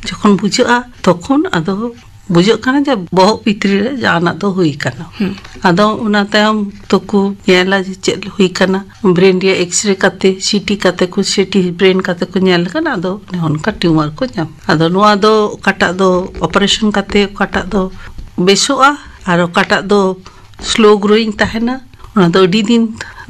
ᱡᱚᱠᱷᱚᱱ ᱵᱩᱡᱷᱟᱹᱜᱼᱟ, ᱛᱚᱠᱷᱚᱱ ᱟᱫᱚ ᱵᱩᱡᱷᱟᱹᱜ ᱠᱟᱱᱟ ᱡᱮ ᱵᱚᱦᱚᱜ ᱵᱷᱤᱛᱨᱤ ᱨᱮ ᱡᱟᱦᱟᱱᱟᱜ ᱫᱚ ᱦᱩᱭ ᱠᱟᱱᱟ᱾ ᱦᱩᱸ᱾ ᱟᱫᱚ ᱚᱱᱟ ᱛᱟᱭᱚᱢ ᱛᱚᱠᱚ ᱧᱮᱞᱟ ᱡᱮ ᱪᱮᱫ ᱦᱩᱭ ᱠᱟᱱᱟ, ᱵᱨᱮᱱ ᱨᱮᱭᱟᱜ ᱮᱠᱥᱨᱮ ᱠᱟᱛᱮ, ᱥᱤᱴᱤ ᱠᱟᱛᱮ ᱠᱚ, ᱥᱤᱴᱤ ᱵᱨᱮᱱ ᱠᱟᱛᱮ ᱠᱚ ᱧᱮᱞ ᱞᱮᱠᱷᱟᱱ ᱟᱫᱚ ᱚᱱᱮ ᱚᱱᱠᱟ ᱴᱤᱭᱩᱢᱟᱨ ᱠᱚ ᱧᱟᱢ᱾ ᱟᱫᱚ ᱱᱚᱣᱟ ᱫᱚ ᱚᱠᱟᱴᱟᱜ ᱫᱚ ᱚᱯᱟᱨᱮᱥᱚᱱ ᱠᱟᱛᱮ ᱚᱠᱟᱴᱟᱜ ᱫᱚ ᱵᱮᱥᱚᱜᱼᱟ ᱟᱨ ᱚᱠᱟᱴᱟᱜ ᱫᱚ ᱥᱞᱳ ᱜᱨᱳᱭᱤᱝ ᱛᱟᱦᱮᱱᱟ, ᱚᱱᱟ ᱫᱚ ᱟᱹᱰᱤ ᱫᱤᱱ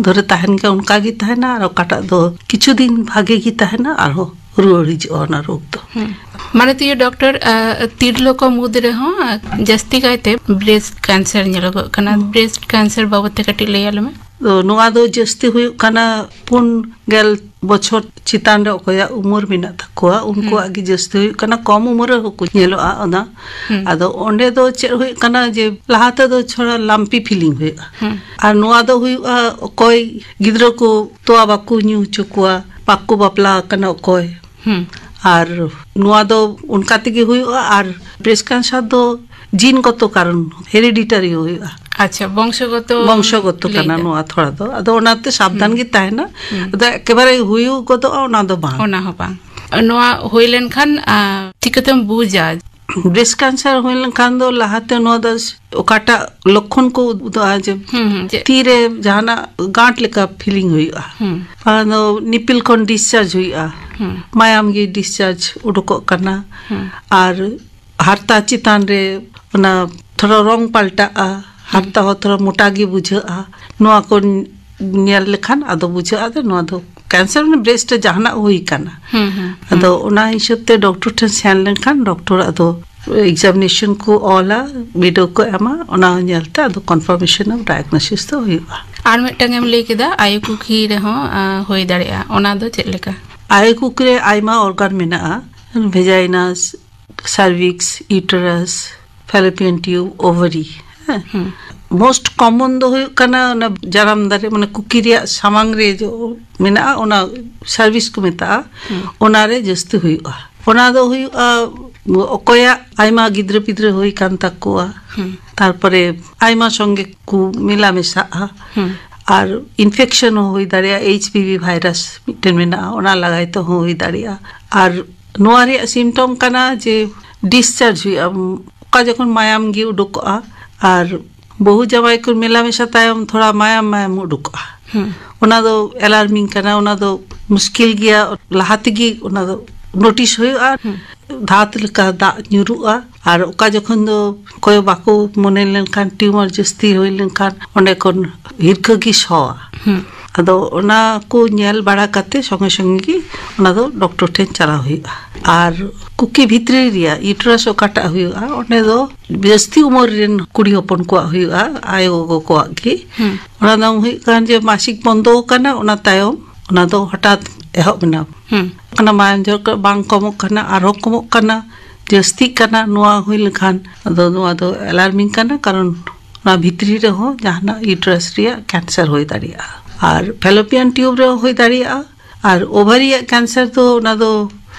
ᱫᱷᱚᱨᱮ ᱛᱟᱦᱮᱱ ᱜᱮᱭᱟ, ᱚᱱᱠᱟ ᱜᱮ ᱛᱟᱦᱮᱱᱟ, ᱟᱨ ᱚᱠᱟᱴᱟᱜ ᱫᱚ ᱠᱤᱪᱷᱩ ᱫᱤᱱ ᱵᱷᱟᱜᱮ ᱜᱮ ᱛᱟᱦᱮᱱᱟ, ᱟᱨᱦᱚᱸ ᱨᱩᱣᱟᱹᱲ ᱦᱤᱡᱩᱜᱼᱟ ᱚᱱᱟ ᱨᱳᱜᱽ ᱫᱚ᱾ ᱦᱩᱸ᱾ ᱢᱟᱱᱚᱛᱤᱭᱟᱹ ᱰᱚᱠᱴᱚᱨ, ᱟ, ᱛᱤᱨᱞᱟᱹ ᱠᱚ ᱢᱩᱫᱽ ᱨᱮᱦᱚᱸ, ᱟ, ᱡᱟᱹᱥᱛᱤ ᱠᱟᱭᱛᱮ ᱵᱨᱮᱥᱴ ᱠᱮᱱᱥᱟᱨ ᱧᱮᱞᱚᱜᱚᱜ ᱠᱟᱱᱟ᱾ ᱦᱩᱸ᱾ ᱵᱨᱮᱥᱴ ᱠᱮᱱᱥᱟᱨ ᱵᱟᱵᱚᱛ ᱛᱮ ᱠᱟᱹᱴᱤᱡ ᱞᱟᱹᱭ ᱟᱞᱮ ᱢᱮ᱾ ᱛᱚ, ᱱᱚᱣᱟ ᱫᱚ ᱡᱟᱹᱥᱛᱤ ᱦᱩᱭᱩᱜ ᱠᱟᱱᱟ ᱯᱩᱱ ᱜᱮᱞ ᱵᱚᱪᱷᱚᱨ ᱪᱮᱛᱟᱱ ᱨᱮ ᱚᱠᱚᱭᱟᱜ ᱩᱢᱮᱨ ᱢᱮᱱᱟᱜ ᱛᱟᱠᱚᱣᱟ, ᱩᱱᱠᱩᱣᱟᱜ ᱦᱩᱸ᱾ ᱜᱮ ᱡᱟᱹᱥᱛᱤ ᱦᱩᱭᱩᱜ ᱠᱟᱱᱟ᱾ ᱠᱚᱢ ᱩᱢᱮᱨ ᱨᱮᱦᱚᱸ ᱠᱚ ᱧᱮᱞᱚᱜᱼᱟ ᱚᱱᱟ᱾ ᱦᱩᱸ᱾ ᱟᱫᱚ ᱚᱸᱰᱮ ᱫᱚ ᱪᱮᱫ ᱦᱩᱭᱩᱜ ᱠᱟᱱᱟ ᱡᱮ ᱞᱟᱦᱟ ᱛᱮᱫᱚ ᱛᱷᱚᱲᱟ ᱞᱟᱢᱯᱤ ᱯᱷᱤᱞᱤᱝ ᱦᱩᱭᱩᱜᱼᱟ᱾ ᱦᱩᱸ᱾ ᱟᱨ ᱱᱚᱣᱟ ᱫᱚ ᱦᱩᱭᱩᱜᱼᱟ ᱚᱠᱚᱭ ᱜᱤᱫᱽᱨᱟᱹ ᱠᱚ ᱛᱚᱣᱟ ᱵᱟᱠᱚ ᱧᱩ ᱦᱚᱪᱚ ᱠᱚᱣᱟ, ᱵᱟᱠᱚ ᱵᱟᱯᱞᱟ ᱟᱠᱟᱱᱟ ᱚᱠᱚᱭ᱾ ᱦᱩᱸ᱾ ᱟᱨ ᱱᱚᱣᱟ ᱫᱚ ᱚᱱᱠᱟ ᱛᱮᱜᱮ ᱦᱩᱭᱩᱜᱼᱟ᱾ ᱟᱨ ᱵᱨᱮᱥᱴ ᱠᱮᱱᱥᱟᱨ ᱫᱚ ᱡᱤᱱ ᱜᱚᱛᱚ ᱠᱟᱨᱚᱱ, ᱦᱮᱨᱤᱰᱤᱴᱟᱨᱤ ᱦᱩᱭᱩᱜᱼᱟ᱾ ᱟᱪᱪᱷᱟ, ᱵᱚᱝᱥᱚᱜᱚᱛᱚ ᱵᱚᱝᱥᱚᱜᱚᱛᱚ ᱞᱟᱹᱭ ᱠᱟᱱᱟ ᱫᱟ᱾ ᱱᱚᱣᱟ ᱛᱷᱚᱲᱟ ᱫᱚ᱾ ᱟᱫᱚ ᱚᱱᱟᱛᱮ ᱥᱟᱵᱫᱷᱟᱱ ᱦᱩᱸ᱾ ᱜᱮ ᱛᱟᱦᱮᱱᱟ᱾ ᱦᱩᱸ᱾ ᱟᱫᱚ ᱮᱠᱮᱵᱟᱨᱮ ᱦᱩᱭᱩᱜ ᱜᱚᱫᱚᱜᱼᱟ, ᱚᱱᱟ ᱫᱚ ᱵᱟᱝ᱾ ᱚᱱᱟ ᱦᱚᱸ ᱵᱟᱝ᱾ ᱱᱚᱣᱟ ᱦᱩᱭ ᱞᱮᱱᱠᱷᱟᱱ, ᱟ, ᱪᱤᱠᱟᱹᱛᱮᱢ ᱵᱩᱡᱟ? ᱵᱨᱮᱥᱴ ᱠᱮᱱᱥᱟᱨ ᱦᱩᱭ ᱞᱮᱱᱠᱷᱟᱱ ᱫᱚ ᱞᱟᱦᱟᱛᱮ ᱱᱚᱣᱟ ᱫᱚ ᱚᱠᱟᱴᱟᱜ ᱞᱚᱠᱠᱷᱚᱱ ᱠᱚ ᱩᱫᱩᱜᱼᱟ ᱡᱮ ᱦᱩᱸ, ᱦᱩᱸ, ᱪᱮᱫ? ᱛᱤᱨᱮ ᱡᱟᱦᱟᱱᱟᱜ ᱜᱟᱸᱴ ᱞᱮᱠᱟ ᱯᱷᱤᱞᱤᱝ ᱦᱩᱭᱩᱜᱼᱟ᱾ ᱦᱩᱸ᱾ ᱚᱱᱟ ᱫᱚ ᱱᱤᱯᱤᱞ ᱠᱷᱚᱱ ᱰᱤᱥᱪᱟᱨᱡᱽ ᱦᱩᱭᱩᱜᱼᱟ᱾ ᱦᱩᱸ᱾ ᱢᱟᱭᱟᱢ ᱜᱮ ᱰᱤᱥᱪᱟᱨᱡᱽ ᱩᱰᱩᱠᱚᱜ ᱠᱟᱱᱟ᱾ ᱦᱩᱸ᱾ ᱟᱨ ᱦᱟᱨᱛᱟ ᱪᱮᱛᱟᱱ ᱨᱮ ᱚᱱᱟ ᱛᱷᱚᱲᱟ ᱨᱚᱝ ᱯᱟᱞᱴᱟᱜᱼᱟ, ᱦᱟᱨᱛᱟ ᱦᱚᱸ ᱛᱷᱚᱲᱟ ᱢᱚᱴᱟ ᱜᱮ ᱵᱩᱡᱷᱟᱹᱜᱼᱟ᱾ ᱱᱚᱣᱟ ᱠᱚ ᱧᱮᱞ ᱞᱮᱠᱷᱟᱱ ᱟᱫᱚ ᱵᱩᱡᱷᱟᱹᱜᱼᱟ ᱡᱮ ᱱᱚᱣᱟ ᱫᱚ ᱠᱮᱱᱥᱟᱨ, ᱢᱟᱱᱮ ᱵᱨᱮᱥᱴ ᱨᱮ ᱡᱟᱦᱟᱱᱟᱜ ᱦᱩᱭ ᱠᱟᱱᱟ᱾ ᱦᱩᱸ, ᱦᱩᱸ, ᱦᱩᱸ᱾ ᱟᱫᱚ ᱚᱱᱟ ᱦᱤᱥᱟᱹᱵ ᱛᱮ ᱰᱚᱠᱴᱚᱨ ᱴᱷᱮᱱ ᱥᱮᱱ ᱞᱮᱱᱠᱷᱟᱱ ᱰᱚᱠᱴᱚᱨ ᱟᱫᱚ ᱮᱠᱡᱟᱢᱤᱱᱮᱥᱚᱱ ᱠᱚ ᱚᱞᱟ, ᱵᱤᱰᱟᱹᱣ ᱠᱚ ᱮᱢᱟ, ᱚᱱᱟ ᱧᱮᱞᱛᱮ ᱟᱫᱚ ᱠᱚᱱᱯᱷᱟᱨᱢᱮᱥᱚᱱ ᱚᱯᱷ ᱰᱟᱭᱟᱜᱱᱳᱥᱤᱥ ᱫᱚ ᱦᱩᱭᱩᱜᱼᱟ᱾ ᱟᱨ ᱢᱤᱫᱴᱟᱝ ᱮᱢ ᱞᱟᱹᱭ ᱠᱮᱫᱟ ᱟᱭᱩ ᱠᱩᱠᱷᱤ ᱨᱮᱦᱚᱸ, ᱟ, ᱦᱩᱭ ᱫᱟᱲᱮᱭᱟᱜᱼᱟ, ᱚᱱᱟ ᱫᱚ ᱪᱮᱫ ᱞᱮᱠᱟ? ᱟᱭᱩ ᱠᱩᱠᱷᱤ ᱨᱮ ᱟᱭᱢᱟ ᱚᱨᱜᱟᱱ ᱢᱮᱱᱟᱜᱼᱟ, ᱵᱷᱮᱡᱟᱭᱤᱱᱟᱥ, ᱥᱟᱨᱵᱷᱤᱠᱥ, ᱤᱭᱩᱴᱟᱨᱟᱥ, ᱯᱷᱮᱞᱳᱯᱤᱭᱟᱱ ᱴᱤᱭᱩᱵ, ᱳᱵᱷᱟᱨᱤ᱾ ᱦᱮᱸ᱾ ᱦᱩᱸ᱾ ᱢᱳᱥᱴ ᱠᱚᱢᱚᱱ ᱫᱚ ᱦᱩᱭᱩᱜ ᱠᱟᱱᱟ ᱚᱱᱟ ᱡᱟᱱᱟᱢ ᱫᱟᱨᱮ, ᱢᱟᱱᱮ ᱠᱩᱠᱷᱤ ᱨᱮᱭᱟᱜ ᱥᱟᱢᱟᱝ ᱨᱮ ᱡᱚ ᱢᱮᱱᱟᱜᱼᱟ, ᱚᱱᱟ ᱥᱟᱨᱵᱷᱤᱠᱥ ᱠᱚ ᱢᱮᱛᱟᱜᱼᱟ᱾ ᱦᱩᱸ᱾ ᱚᱱᱟᱨᱮ ᱡᱟᱹᱥᱛᱤ ᱦᱩᱭᱩᱜᱼᱟ᱾ ᱚᱱᱟ ᱫᱚ ᱦᱩᱭᱩᱜᱼᱟ ᱚᱠᱚᱭᱟᱜ ᱟᱭᱢᱟ ᱜᱤᱫᱽᱨᱟᱹ ᱯᱤᱫᱽᱨᱟᱹ ᱦᱩᱭ ᱠᱟᱱ ᱛᱟᱠᱚᱣᱟ, ᱦᱩᱸ᱾ ᱛᱟᱨᱯᱚᱨᱮ ᱟᱭᱢᱟ ᱥᱚᱸᱜᱮ ᱠᱚ ᱢᱮᱞᱟ ᱢᱮᱥᱟᱜᱼᱟ᱾ ᱦᱩᱸ᱾ ᱟᱨ ᱤᱱᱯᱷᱮᱠᱥᱚᱱ ᱦᱚᱸ ᱦᱩᱭ ᱫᱟᱲᱮᱭᱟᱜᱼᱟ, ᱮᱭᱤᱪ ᱯᱤ ᱵᱷᱤ ᱵᱷᱟᱭᱨᱟᱥ ᱢᱤᱫᱴᱮᱱ ᱢᱮᱱᱟᱜᱼᱟ, ᱚᱱᱟ ᱞᱟᱜᱟᱭ ᱛᱮᱦᱚᱸ ᱦᱩᱭ ᱫᱟᱲᱮᱭᱟᱜᱼᱟ᱾ ᱟᱨ ᱱᱚᱣᱟ ᱨᱮᱭᱟᱜ ᱥᱤᱢᱴᱚᱢ ᱠᱟᱱᱟ ᱡᱮ ᱰᱤᱥᱪᱟᱨᱡᱽ ᱦᱩᱭᱩᱜᱼᱟ, ᱚᱠᱟ ᱡᱚᱠᱷᱚᱱ ᱢᱟᱭᱟᱢ ᱜᱮ ᱩᱰᱩᱠᱚᱜᱼᱟ᱾ ᱟᱨ ᱵᱟᱹᱦᱩ ᱡᱟᱶᱟᱭ ᱠᱚ ᱢᱮᱞᱟ ᱢᱮᱥᱟ ᱛᱟᱭᱚᱢ ᱛᱷᱚᱲᱟ ᱢᱟᱭᱟᱢ ᱢᱟᱭᱟᱢ ᱩᱰᱩᱠᱚᱜᱼᱟ᱾ ᱦᱩᱸ᱾ ᱚᱱᱟ ᱫᱚ ᱮᱞᱟᱨᱢᱤᱝ ᱠᱟᱱᱟ, ᱚᱱᱟ ᱫᱚ ᱢᱩᱥᱠᱤᱞ ᱜᱮᱭᱟ, ᱞᱟᱦᱟ ᱛᱮᱜᱮ ᱚᱱᱟ ᱫᱚ ᱱᱳᱴᱤᱥ ᱦᱩᱭᱩᱜᱼᱟ᱾ ᱦᱩᱸ᱾ ᱫᱷᱟᱛ ᱞᱮᱠᱟ ᱫᱟᱜ ᱧᱩᱨᱩᱜᱼᱟ᱾ ᱟᱨ ᱚᱠᱟ ᱡᱚᱠᱷᱚᱱ ᱫᱚ ᱚᱠᱚᱭ ᱵᱟᱠᱚ ᱢᱚᱱᱮ ᱞᱮᱱᱠᱷᱟᱱ, ᱴᱤᱭᱩᱢᱟᱨ ᱡᱟᱹᱥᱛᱤ ᱦᱩᱭ ᱞᱮᱱᱠᱷᱟᱱ ᱚᱸᱰᱮ ᱠᱷᱚᱱ ᱦᱤᱨᱠᱟᱹ ᱜᱮ ᱥᱚᱣᱟ᱾ ᱦᱩᱸ᱾ ᱟᱫᱚ ᱚᱱᱟ ᱠᱚ ᱧᱮᱞ ᱵᱟᱲᱟ ᱠᱟᱛᱮ ᱥᱚᱸᱜᱮ ᱥᱚᱸᱜᱮ ᱜᱮ ᱚᱱᱟ ᱫᱚ ᱰᱚᱠᱴᱚᱨ ᱴᱷᱮᱱ ᱪᱟᱞᱟᱣ ᱦᱩᱭᱩᱜᱼᱟ᱾ ᱟᱨ ᱠᱩᱠᱷᱤ ᱵᱷᱤᱛᱨᱤ ᱨᱮᱭᱟᱜ ᱤᱭᱩᱴᱨᱟᱥ ᱚᱠᱟᱴᱟᱜ ᱦᱩᱭᱩᱜᱼᱟ, ᱚᱸᱰᱮ ᱫᱚ ᱡᱟᱹᱥᱛᱤ ᱩᱢᱮᱨ ᱨᱮᱱ ᱠᱩᱲᱤ ᱦᱚᱯᱚᱱ ᱠᱚᱣᱟᱜ ᱦᱩᱭᱩᱜᱼᱟ, ᱟᱭᱳ ᱜᱚᱜᱚ ᱠᱚᱣᱟᱜ ᱜᱮ᱾ ᱦᱩᱸ᱾ ᱚᱱᱟ ᱫᱚ ᱦᱩᱭᱩᱜ ᱠᱟᱱ ᱡᱮ ᱢᱟᱥᱤᱠ ᱵᱚᱱᱫᱚ ᱟᱠᱟᱱᱟ, ᱚᱱᱟ ᱛᱟᱭᱚᱢ ᱚᱱᱟ ᱫᱚ ᱦᱚᱴᱟᱛ ᱮᱦᱚᱵ ᱮᱱᱟ᱾ ᱦᱩᱸ᱾ ᱚᱱᱟ ᱢᱟᱭᱟᱢ ᱡᱚᱨ ᱠᱚ ᱵᱟᱝ ᱠᱚᱢᱚᱜ ᱠᱟᱱᱟ, ᱟᱨᱦᱚᱸ ᱠᱚᱢᱚᱜ ᱠᱟᱱᱟ, ᱡᱟᱹᱥᱛᱤᱜ ᱠᱟᱱᱟ᱾ ᱱᱚᱣᱟ ᱦᱩᱭ ᱞᱮᱠᱷᱟᱱ ᱟᱫᱚ ᱱᱚᱣᱟ ᱫᱚ ᱮᱞᱟᱨᱢᱤᱝ ᱠᱟᱱᱟ, ᱠᱟᱨᱚᱱ ᱚᱱᱟ ᱵᱷᱤᱛᱨᱤ ᱨᱮᱦᱚᱸ ᱡᱟᱦᱟᱱᱟᱜ ᱤᱭᱩᱴᱨᱟᱥ ᱨᱮᱭᱟᱜ ᱠᱮᱱᱥᱟᱨ ᱦᱩᱭ ᱫᱟᱲᱮᱭᱟᱜᱼᱟ᱾ ᱟᱨ ᱯᱷᱮᱞᱳᱯᱤᱭᱟᱱ ᱴᱤᱭᱩᱵ ᱨᱮᱦᱚᱸ ᱦᱩᱭ ᱫᱟᱲᱮᱭᱟᱜᱼᱟ᱾ ᱟᱨ ᱳᱵᱷᱟᱨᱤᱭᱟᱜ ᱠᱮᱱᱥᱟᱨ ᱫᱚ ᱚᱱᱟ ᱫᱚ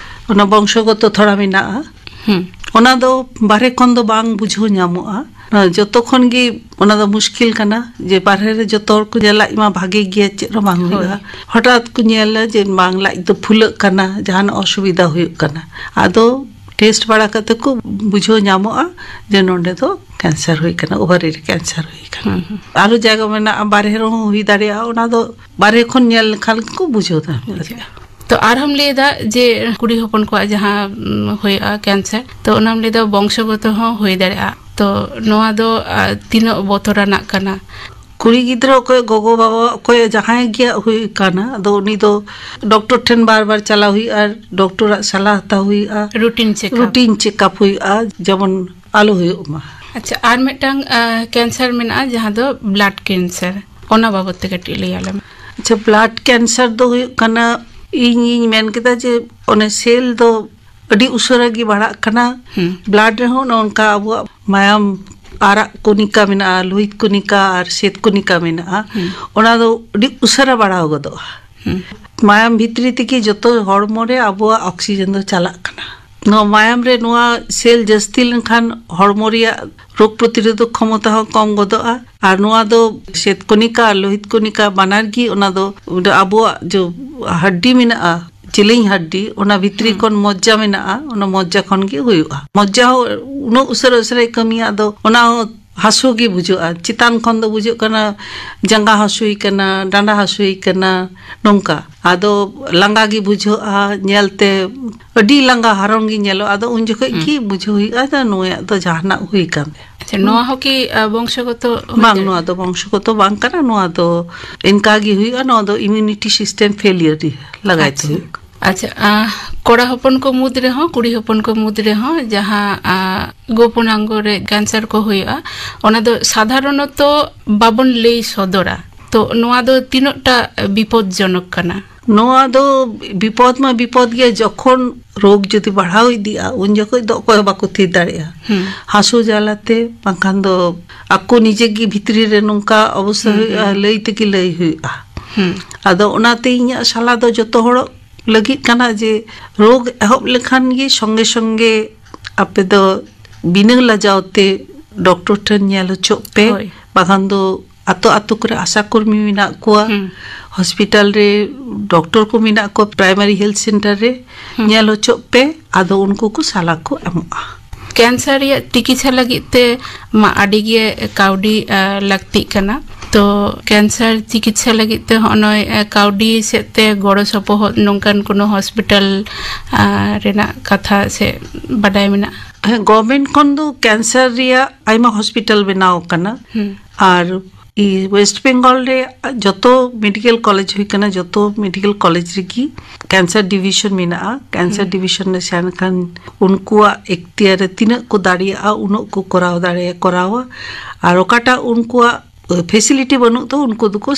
ᱚᱱᱟ ᱵᱚᱝᱥᱚᱜᱚᱛᱚ ᱛᱷᱚᱲᱟ ᱢᱮᱱᱟᱜᱼᱟ᱾ ᱦᱩᱸ᱾ ᱚᱱᱟ ᱫᱚ ᱵᱟᱦᱨᱮ ᱠᱷᱚᱱ ᱫᱚ ᱵᱟᱝ ᱵᱩᱡᱷᱟᱹᱣ ᱧᱟᱢᱚᱜᱼᱟ᱾ ᱚᱱᱟ ᱡᱚᱛᱚ ᱠᱷᱚᱱ ᱜᱮ ᱚᱱᱟ ᱫᱚ ᱢᱩᱥᱠᱤᱞ ᱠᱟᱱᱟ ᱡᱮ ᱵᱟᱦᱨᱮ ᱨᱮ ᱡᱚᱛᱚ ᱦᱚᱲ ᱠᱚ ᱧᱮᱞ, ᱞᱟᱡ ᱢᱟ ᱵᱷᱟᱜᱮ ᱜᱮᱭᱟ, ᱪᱮᱫ ᱦᱚᱸ ᱵᱟᱝ ᱦᱩᱭᱩᱜᱼᱟ᱾ ᱦᱳᱭ᱾ ᱦᱚᱴᱟᱛ ᱠᱚ ᱧᱮᱞᱟ ᱡᱮ ᱵᱟᱝ, ᱞᱟᱡ ᱫᱚ ᱯᱷᱩᱞᱟᱹᱜ ᱠᱟᱱᱟ, ᱡᱟᱦᱟᱱᱟᱜ ᱚᱥᱩᱵᱤᱫᱷᱟ ᱦᱩᱭᱩᱜ ᱠᱟᱱᱟ᱾ ᱟᱫᱚ ᱴᱮᱥᱴ ᱵᱟᱲᱟ ᱠᱟᱛᱮ ᱠᱚ ᱵᱩᱡᱷᱟᱹᱣ ᱧᱟᱢᱚᱜᱼᱟ ᱡᱮ ᱱᱚᱰᱮ ᱫᱚ ᱠᱮᱱᱥᱟᱨ ᱦᱩᱭ ᱠᱟᱱᱟ, ᱳᱵᱷᱟᱨᱤ ᱨᱮ ᱠᱮᱱᱥᱟᱨ ᱦᱩᱭ ᱠᱟᱱᱟ᱾ ᱦᱩᱸ, ᱦᱩᱸ᱾ ᱟᱨᱚ ᱡᱟᱭᱜᱟ ᱢᱮᱱᱟᱜᱼᱟ, ᱵᱟᱨᱦᱮ ᱨᱮᱦᱚᱸ ᱦᱩᱭ ᱫᱟᱲᱮᱭᱟᱜᱼᱟ, ᱚᱱᱟ ᱫᱚ ᱵᱟᱨᱦᱮ ᱠᱷᱚᱱ ᱧᱮᱞ ᱞᱮᱠᱷᱟᱱ ᱜᱮᱠᱚ ᱵᱩᱡᱷᱟᱹᱣ ᱫᱟᱲᱮᱭᱟᱜᱼᱟ᱾ ᱛᱚ ᱟᱨᱦᱚᱸᱢ ᱞᱟᱹᱭ ᱮᱫᱟ ᱡᱮ ᱠᱩᱲᱤ ᱦᱚᱯᱚᱱ ᱠᱚᱣᱟᱜ ᱡᱟᱦᱟᱸ, ᱩᱢ, ᱦᱩᱭᱩᱜᱼᱟ ᱠᱮᱱᱥᱟᱨ, ᱛᱚ ᱚᱱᱟᱢ ᱞᱟᱹᱭ ᱮᱫᱟ ᱵᱚᱝᱥᱚᱜᱚᱛᱚ ᱦᱚᱸ ᱦᱩᱭ ᱫᱟᱲᱮᱭᱟᱜᱼᱟ᱾ ᱛᱚ ᱱᱚᱣᱟ ᱫᱚ, ᱟ, ᱛᱤᱱᱟᱹᱜ ᱵᱚᱛᱚᱨᱟᱱᱟᱜ ᱠᱟᱱᱟ? ᱠᱩᱲᱤ ᱜᱤᱫᱽᱨᱟᱹ ᱚᱠᱚᱭ, ᱜᱚᱜᱚ ᱵᱟᱵᱟ ᱚᱠᱚᱭ, ᱡᱟᱦᱟᱸᱭ ᱜᱮ ᱦᱩᱭ ᱠᱟᱱᱟ, ᱟᱫᱚ ᱩᱱᱤ ᱫᱚ ᱰᱚᱠᱴᱚᱨ ᱴᱷᱮᱱ ᱵᱟᱨ ᱵᱟᱨ ᱪᱟᱞᱟᱣ ᱦᱩᱭᱩᱜᱼᱟ, ᱰᱚᱠᱴᱚᱨᱟᱜ ᱥᱟᱞᱦᱟ ᱦᱟᱛᱟᱣ ᱦᱩᱭᱩᱜᱼᱟ, ᱨᱩᱴᱤᱱ ᱪᱮᱠᱟᱯ᱾ ᱨᱩᱴᱤᱱ ᱪᱮᱠᱟᱯ ᱦᱩᱭᱩᱜᱼᱟ, ᱡᱮᱢᱚᱱ ᱟᱞᱚ ᱦᱩᱭᱩᱜ ᱢᱟ᱾ ᱟᱪᱪᱷᱟ, ᱟᱨ ᱢᱤᱫᱴᱟᱝ, ᱟ, ᱠᱮᱱᱥᱟᱨ ᱢᱮᱱᱟᱜᱼᱟ, ᱡᱟᱦᱟᱸ ᱫᱚ ᱵᱞᱟᱰ ᱠᱮᱱᱥᱟᱨ, ᱚᱱᱟ ᱵᱟᱵᱚᱫ ᱛᱮ ᱠᱟᱹᱴᱤᱡ ᱞᱟᱹᱭ ᱟᱞᱮ ᱢᱮ᱾ ᱟᱪᱪᱷᱟ, ᱵᱞᱟᱰ ᱠᱮᱱᱥᱟᱨ ᱫᱚ ᱦᱩᱭᱩᱜ ᱠᱟᱱᱟ, ᱤᱧᱤᱧ ᱢᱮᱱ ᱠᱮᱫᱟ ᱡᱮ ᱚᱱᱮ ᱥᱮᱞ ᱫᱚ ᱟᱹᱰᱤ ᱩᱥᱟᱹᱨᱟ ᱜᱮ ᱵᱟᱲᱦᱟᱜ ᱠᱟᱱᱟ᱾ ᱦᱩᱸ᱾ ᱵᱞᱟᱰ ᱨᱮᱦᱚᱸ ᱚᱱᱮ ᱚᱱᱠᱟ ᱟᱵᱚᱣᱟᱜ ᱢᱟᱭᱟᱢ ᱟᱨᱟᱜ ᱠᱚᱱᱤᱠᱟ ᱢᱮᱱᱟᱜᱼᱟ, ᱞᱳᱦᱤᱛ ᱠᱚᱱᱤᱠᱟ ᱟᱨ ᱥᱮᱫ ᱠᱚᱱᱤᱠᱟ ᱢᱮᱱᱟᱜᱼᱟ᱾ ᱦᱩᱸ᱾ ᱚᱱᱟ ᱫᱚ ᱟᱹᱰᱤ ᱩᱥᱟᱹᱨᱟ ᱵᱟᱲᱦᱟᱣ ᱜᱚᱫᱚᱜᱼᱟ᱾ ᱦᱩᱸ᱾ ᱢᱟᱭᱟᱢ ᱵᱷᱤᱛᱨᱤ ᱛᱮᱜᱮ ᱡᱚᱛᱚ ᱦᱚᱲᱢᱚ ᱨᱮ ᱟᱵᱚᱣᱟᱜ ᱚᱠᱥᱤᱡᱮᱱ ᱫᱚ ᱪᱟᱞᱟᱜ ᱠᱟᱱᱟ᱾ ᱱᱚᱣᱟ ᱢᱟᱭᱟᱢ ᱨᱮ ᱱᱚᱣᱟ ᱥᱮᱞ ᱡᱟᱹᱥᱛᱤ ᱞᱮᱱᱠᱷᱟᱱ ᱦᱚᱲᱢᱚ ᱨᱮᱭᱟᱜ ᱨᱳᱜᱽ ᱯᱨᱚᱛᱤᱨᱳᱫᱷᱚᱠ ᱠᱷᱚᱢᱚᱛᱟ ᱦᱚᱸ ᱠᱚᱢ ᱜᱚᱫᱚᱜᱼᱟ᱾ ᱟᱨ ᱱᱚᱣᱟ ᱫᱚ ᱥᱮᱫ ᱠᱚᱱᱤᱠᱟ ᱟᱨ ᱞᱳᱦᱤᱛ ᱠᱚᱱᱤᱠᱟ ᱵᱟᱱᱟᱨ ᱜᱮ ᱚᱱᱟ ᱫᱚ ᱟᱵᱚᱣᱟᱜ ᱡᱚ ᱦᱟᱰᱰᱤ ᱢᱮᱱᱟᱜᱼᱟ, ᱡᱮᱞᱮᱧ ᱦᱟᱰᱰᱤ, ᱚᱱᱟ ᱵᱷᱤᱛᱨᱤ ᱦᱩᱸ᱾ ᱠᱷᱚᱱ ᱢᱚᱡᱽᱡᱟ ᱢᱮᱱᱟᱜᱼᱟ, ᱚᱱᱟ ᱢᱚᱡᱽᱡᱟ ᱠᱷᱚᱱ ᱜᱮ ᱦᱩᱭᱩᱜᱼᱟ᱾ ᱢᱚᱡᱽᱡᱟ ᱦᱚᱸ ᱩᱱᱟᱹᱜ ᱩᱥᱟᱹᱨᱟ ᱩᱥᱟᱹᱨᱟᱭ ᱠᱟᱹᱢᱤᱭᱟ, ᱟᱫᱚ ᱚᱱᱟ ᱦᱚᱸ ᱦᱟᱹᱥᱩ ᱜᱮ ᱵᱩᱡᱷᱟᱹᱜᱼᱟ᱾ ᱪᱮᱛᱟᱱ ᱠᱷᱚᱱ ᱫᱚ ᱵᱩᱡᱷᱟᱹᱜ ᱠᱟᱱᱟ ᱡᱟᱸᱜᱟ ᱦᱟᱹᱥᱩᱭ ᱠᱟᱱᱟ, ᱰᱟᱸᱰᱟ ᱦᱟᱹᱥᱩᱭ ᱠᱟᱱᱟ, ᱱᱚᱝᱠᱟ᱾ ᱟᱫᱚ ᱞᱟᱸᱜᱟ ᱜᱮ ᱵᱩᱡᱷᱟᱹᱜᱼᱟ, ᱧᱮᱞᱛᱮ ᱟᱹᱰᱤ ᱞᱟᱸᱜᱟ ᱦᱟᱨᱚᱱ ᱜᱮ ᱧᱮᱞᱚᱜᱼᱟ᱾ ᱟᱫᱚ ᱩᱱ ᱡᱚᱠᱷᱚᱡ ᱦᱩᱸ᱾ ᱜᱮ ᱵᱩᱡᱷᱟᱹᱣ ᱦᱩᱭᱩᱜᱼᱟ ᱡᱮ ᱱᱩᱭᱟᱜ ᱫᱚ ᱡᱟᱦᱟᱱᱟᱜ ᱦᱩᱭ ᱠᱟᱱ ᱛᱟᱭᱟ᱾ ᱟᱪᱪᱷᱟ, ᱱᱚᱣᱟ ᱦᱚᱸ ᱠᱤ, ᱟ, ᱵᱚᱝᱥᱚᱜᱚᱛᱚ ᱦᱩᱭ ᱵᱟᱝ, ᱫᱟᱲᱮᱭᱟᱜᱼᱟ? ᱱᱚᱣᱟ ᱫᱚ ᱵᱚᱝᱥᱚᱜᱚᱛᱚ ᱵᱟᱝ ᱠᱟᱱᱟ, ᱱᱚᱣᱟ ᱫᱚ ᱤᱱᱠᱟ ᱜᱮ ᱦᱩᱭᱩᱜᱼᱟ, ᱱᱚᱣᱟ ᱫᱚ ᱤᱢᱤᱭᱩᱱᱤᱴᱤ ᱥᱤᱥᱴᱮᱢ ᱯᱷᱮᱞᱤᱭᱟᱨ ᱞᱟᱜᱟᱭ ᱛᱮ ᱟᱪᱪᱷᱟ᱾ ᱦᱩᱭᱩᱜ ᱠᱟᱱᱟ᱾ ᱟᱪᱪᱷᱟ, ᱟ, ᱠᱚᱲᱟ ᱦᱚᱯᱚᱱ ᱠᱚ ᱢᱩᱫᱽ ᱨᱮᱦᱚᱸ, ᱠᱩᱲᱤ ᱦᱚᱯᱚᱱ ᱠᱚ ᱢᱩᱫᱽ ᱨᱮᱦᱚᱸ ᱡᱟᱦᱟᱸ, ᱟ, ᱜᱳᱯᱚᱱᱟᱝᱜᱚ ᱨᱮ ᱠᱮᱱᱥᱟᱨ ᱠᱚ ᱦᱩᱭᱩᱜᱼᱟ, ᱚᱱᱟ ᱫᱚ ᱥᱟᱫᱷᱟᱨᱚᱱᱚᱛᱚ ᱵᱟᱵᱚᱱ ᱞᱟᱹᱭ ᱥᱚᱫᱚᱨᱟ᱾ ᱛᱚ ᱱᱚᱣᱟ ᱫᱚ ᱛᱤᱱᱟᱹᱜ ᱴᱟ ᱵᱤᱯᱚᱫᱽᱡᱚᱱᱚᱠ ᱠᱟᱱᱟ? ᱱᱚᱣᱟ ᱫᱚ ᱵᱤᱯᱚᱫᱽ ᱢᱟ ᱵᱤᱯᱚᱫᱽ ᱜᱮ, ᱡᱚᱠᱷᱚᱱ ᱨᱳᱜᱽ ᱡᱩᱫᱤ ᱵᱟᱲᱦᱟᱣ ᱤᱫᱤᱜᱼᱟ, ᱩᱱ ᱡᱚᱠᱷᱚᱡ ᱫᱚ ᱚᱠᱚᱭ ᱦᱚᱸ ᱵᱟᱠᱚ ᱛᱷᱤᱨ ᱫᱟᱲᱮᱭᱟᱜᱼᱟ᱾ ᱦᱩᱸ᱾ ᱦᱟᱹᱥᱩ ᱡᱟᱞᱟᱛᱮ, ᱵᱟᱝᱠᱷᱟᱱ ᱫᱚ ᱟᱠᱚ ᱱᱤᱡᱮ ᱜᱮ ᱵᱷᱤᱛᱨᱤ ᱨᱮ ᱱᱚᱝᱠᱟ ᱚᱵᱚᱥᱛᱷᱟ ᱦᱩᱸ, ᱦᱩᱭᱩᱜᱼᱟ, ᱦᱩᱸ᱾ ᱞᱟᱹᱭ ᱛᱮᱜᱮ ᱞᱟᱹᱭ ᱦᱩᱭᱩᱜᱼᱟ᱾ ᱦᱩᱸ᱾ ᱟᱫᱚ ᱚᱱᱟᱛᱮ ᱤᱧᱟᱹᱜ ᱥᱟᱞᱟ ᱫᱚ ᱡᱚᱛᱚ ᱦᱚᱲ ᱞᱟᱹᱜᱤᱫ ᱠᱟᱱᱟ ᱡᱮ ᱨᱳᱜᱽ ᱮᱦᱚᱵ ᱞᱮᱠᱷᱟᱱ ᱜᱮ ᱥᱚᱸᱜᱮ ᱥᱚᱸᱜᱮ ᱟᱯᱮ ᱫᱚ ᱵᱤᱱᱟᱹ ᱞᱟᱡᱟᱣ ᱛᱮ ᱰᱚᱠᱴᱚᱨ ᱴᱷᱮᱱ ᱧᱮᱞ ᱦᱚᱪᱚᱜ ᱯᱮ᱾ ᱦᱳᱭ᱾ ᱵᱟᱠᱷᱟᱱ ᱫᱚ ᱟᱛᱳ ᱟᱛᱳ ᱠᱚᱨᱮ ᱟᱥᱟ ᱠᱚᱨᱢᱤ ᱢᱮᱱᱟᱜ ᱠᱚᱣᱟ, ᱦᱩᱸ᱾ ᱦᱚᱥᱯᱤᱴᱟᱞ ᱨᱮ ᱰᱚᱠᱴᱚᱨ ᱠᱚ ᱢᱮᱱᱟᱜ ᱠᱚᱣᱟ, ᱯᱨᱟᱭᱢᱟᱨᱤ ᱦᱮᱞᱛᱷ ᱥᱮᱱᱴᱟᱨ ᱨᱮ ᱦᱩᱸ᱾ ᱧᱮᱞ ᱦᱚᱪᱚᱜ ᱯᱮ, ᱟᱫᱚ ᱩᱱᱠᱩ ᱠᱚ ᱥᱟᱞᱟ ᱠᱚ ᱮᱢᱚᱜᱼᱟ᱾ ᱠᱮᱱᱥᱟᱨ ᱨᱮᱭᱟᱜ ᱛᱤᱠᱤᱪᱷᱟ ᱞᱟᱹᱜᱤᱫ ᱛᱮ ᱢᱟ ᱟᱹᱰᱤ ᱜᱮ ᱠᱟᱹᱣᱰᱤ, ᱟ, ᱞᱟᱹᱠᱛᱤᱜ ᱠᱟᱱᱟ᱾ ᱛᱚ ᱠᱮᱱᱥᱟᱨ ᱛᱤᱠᱤᱪᱷᱟ ᱞᱟᱹᱜᱤᱫ ᱛᱮ ᱦᱚᱸᱜᱼᱚᱭ, ᱟ, ᱠᱟᱹᱣᱰᱤ ᱥᱮᱫ ᱛᱮ ᱜᱚᱲᱚ ᱥᱚᱯᱚᱦᱚᱫ ᱱᱚᱝᱠᱟᱱ ᱠᱳᱱᱳ ᱦᱚᱥᱯᱤᱴᱟᱞ, ᱟ, ᱨᱮᱱᱟᱜ ᱠᱟᱛᱷᱟ ᱥᱮ ᱵᱟᱰᱟᱭ ᱢᱮᱱᱟᱜᱼᱟ? ᱦᱮᱸ, ᱜᱚᱵᱷᱢᱮᱱᱴ ᱠᱷᱚᱱ ᱫᱚ ᱠᱮᱱᱥᱟᱨ ᱨᱮᱭᱟᱜ ᱟᱭᱢᱟ ᱦᱚᱥᱯᱤᱴᱟᱞ ᱵᱮᱱᱟᱣ ᱟᱠᱟᱱᱟ᱾ ᱦᱩᱸ᱾ ᱟᱨ ᱤ-, ᱳᱭᱮᱥᱴ ᱵᱮᱝᱜᱚᱞ ᱨᱮ ᱡᱚᱛᱚ ᱢᱮᱰᱤᱠᱮᱞ ᱠᱚᱞᱮᱡᱽ ᱦᱩᱭ ᱠᱟᱱᱟ, ᱡᱚᱛᱚ ᱢᱮᱰᱤᱠᱮᱞ ᱠᱚᱞᱮᱡᱽ ᱨᱮᱜᱮ ᱠᱮᱱᱥᱟᱨ ᱰᱤᱵᱷᱤᱥᱚᱱ ᱢᱮᱱᱟᱜᱼᱟ᱾ ᱠᱮᱱᱥᱟᱨ ᱦᱩᱸ᱾ ᱰᱤᱵᱷᱤᱥᱚᱱ ᱨᱮ ᱥᱮᱱ ᱠᱷᱟᱱ ᱩᱱᱠᱩᱣᱟᱜ ᱮᱠᱛᱤᱭᱟᱨ ᱨᱮ ᱛᱤᱱᱟᱹᱜ ᱠᱚ ᱫᱟᱲᱮᱭᱟᱜᱼᱟ, ᱩᱱᱟᱹᱜ ᱠᱚ ᱠᱚᱨᱟᱣ ᱫᱟᱲᱮᱭᱟᱜᱼᱟ, ᱠᱚᱨᱟᱣᱟ᱾ ᱟᱨ ᱚᱠᱟᱴᱟᱜ ᱩᱱᱠᱩᱣᱟᱜ ᱯᱷᱮᱥᱤᱞᱤᱴᱤ ᱵᱟᱹᱱᱩᱜ ᱛᱟᱠᱚ, ᱩᱱᱠᱩ ᱫᱚᱠᱚ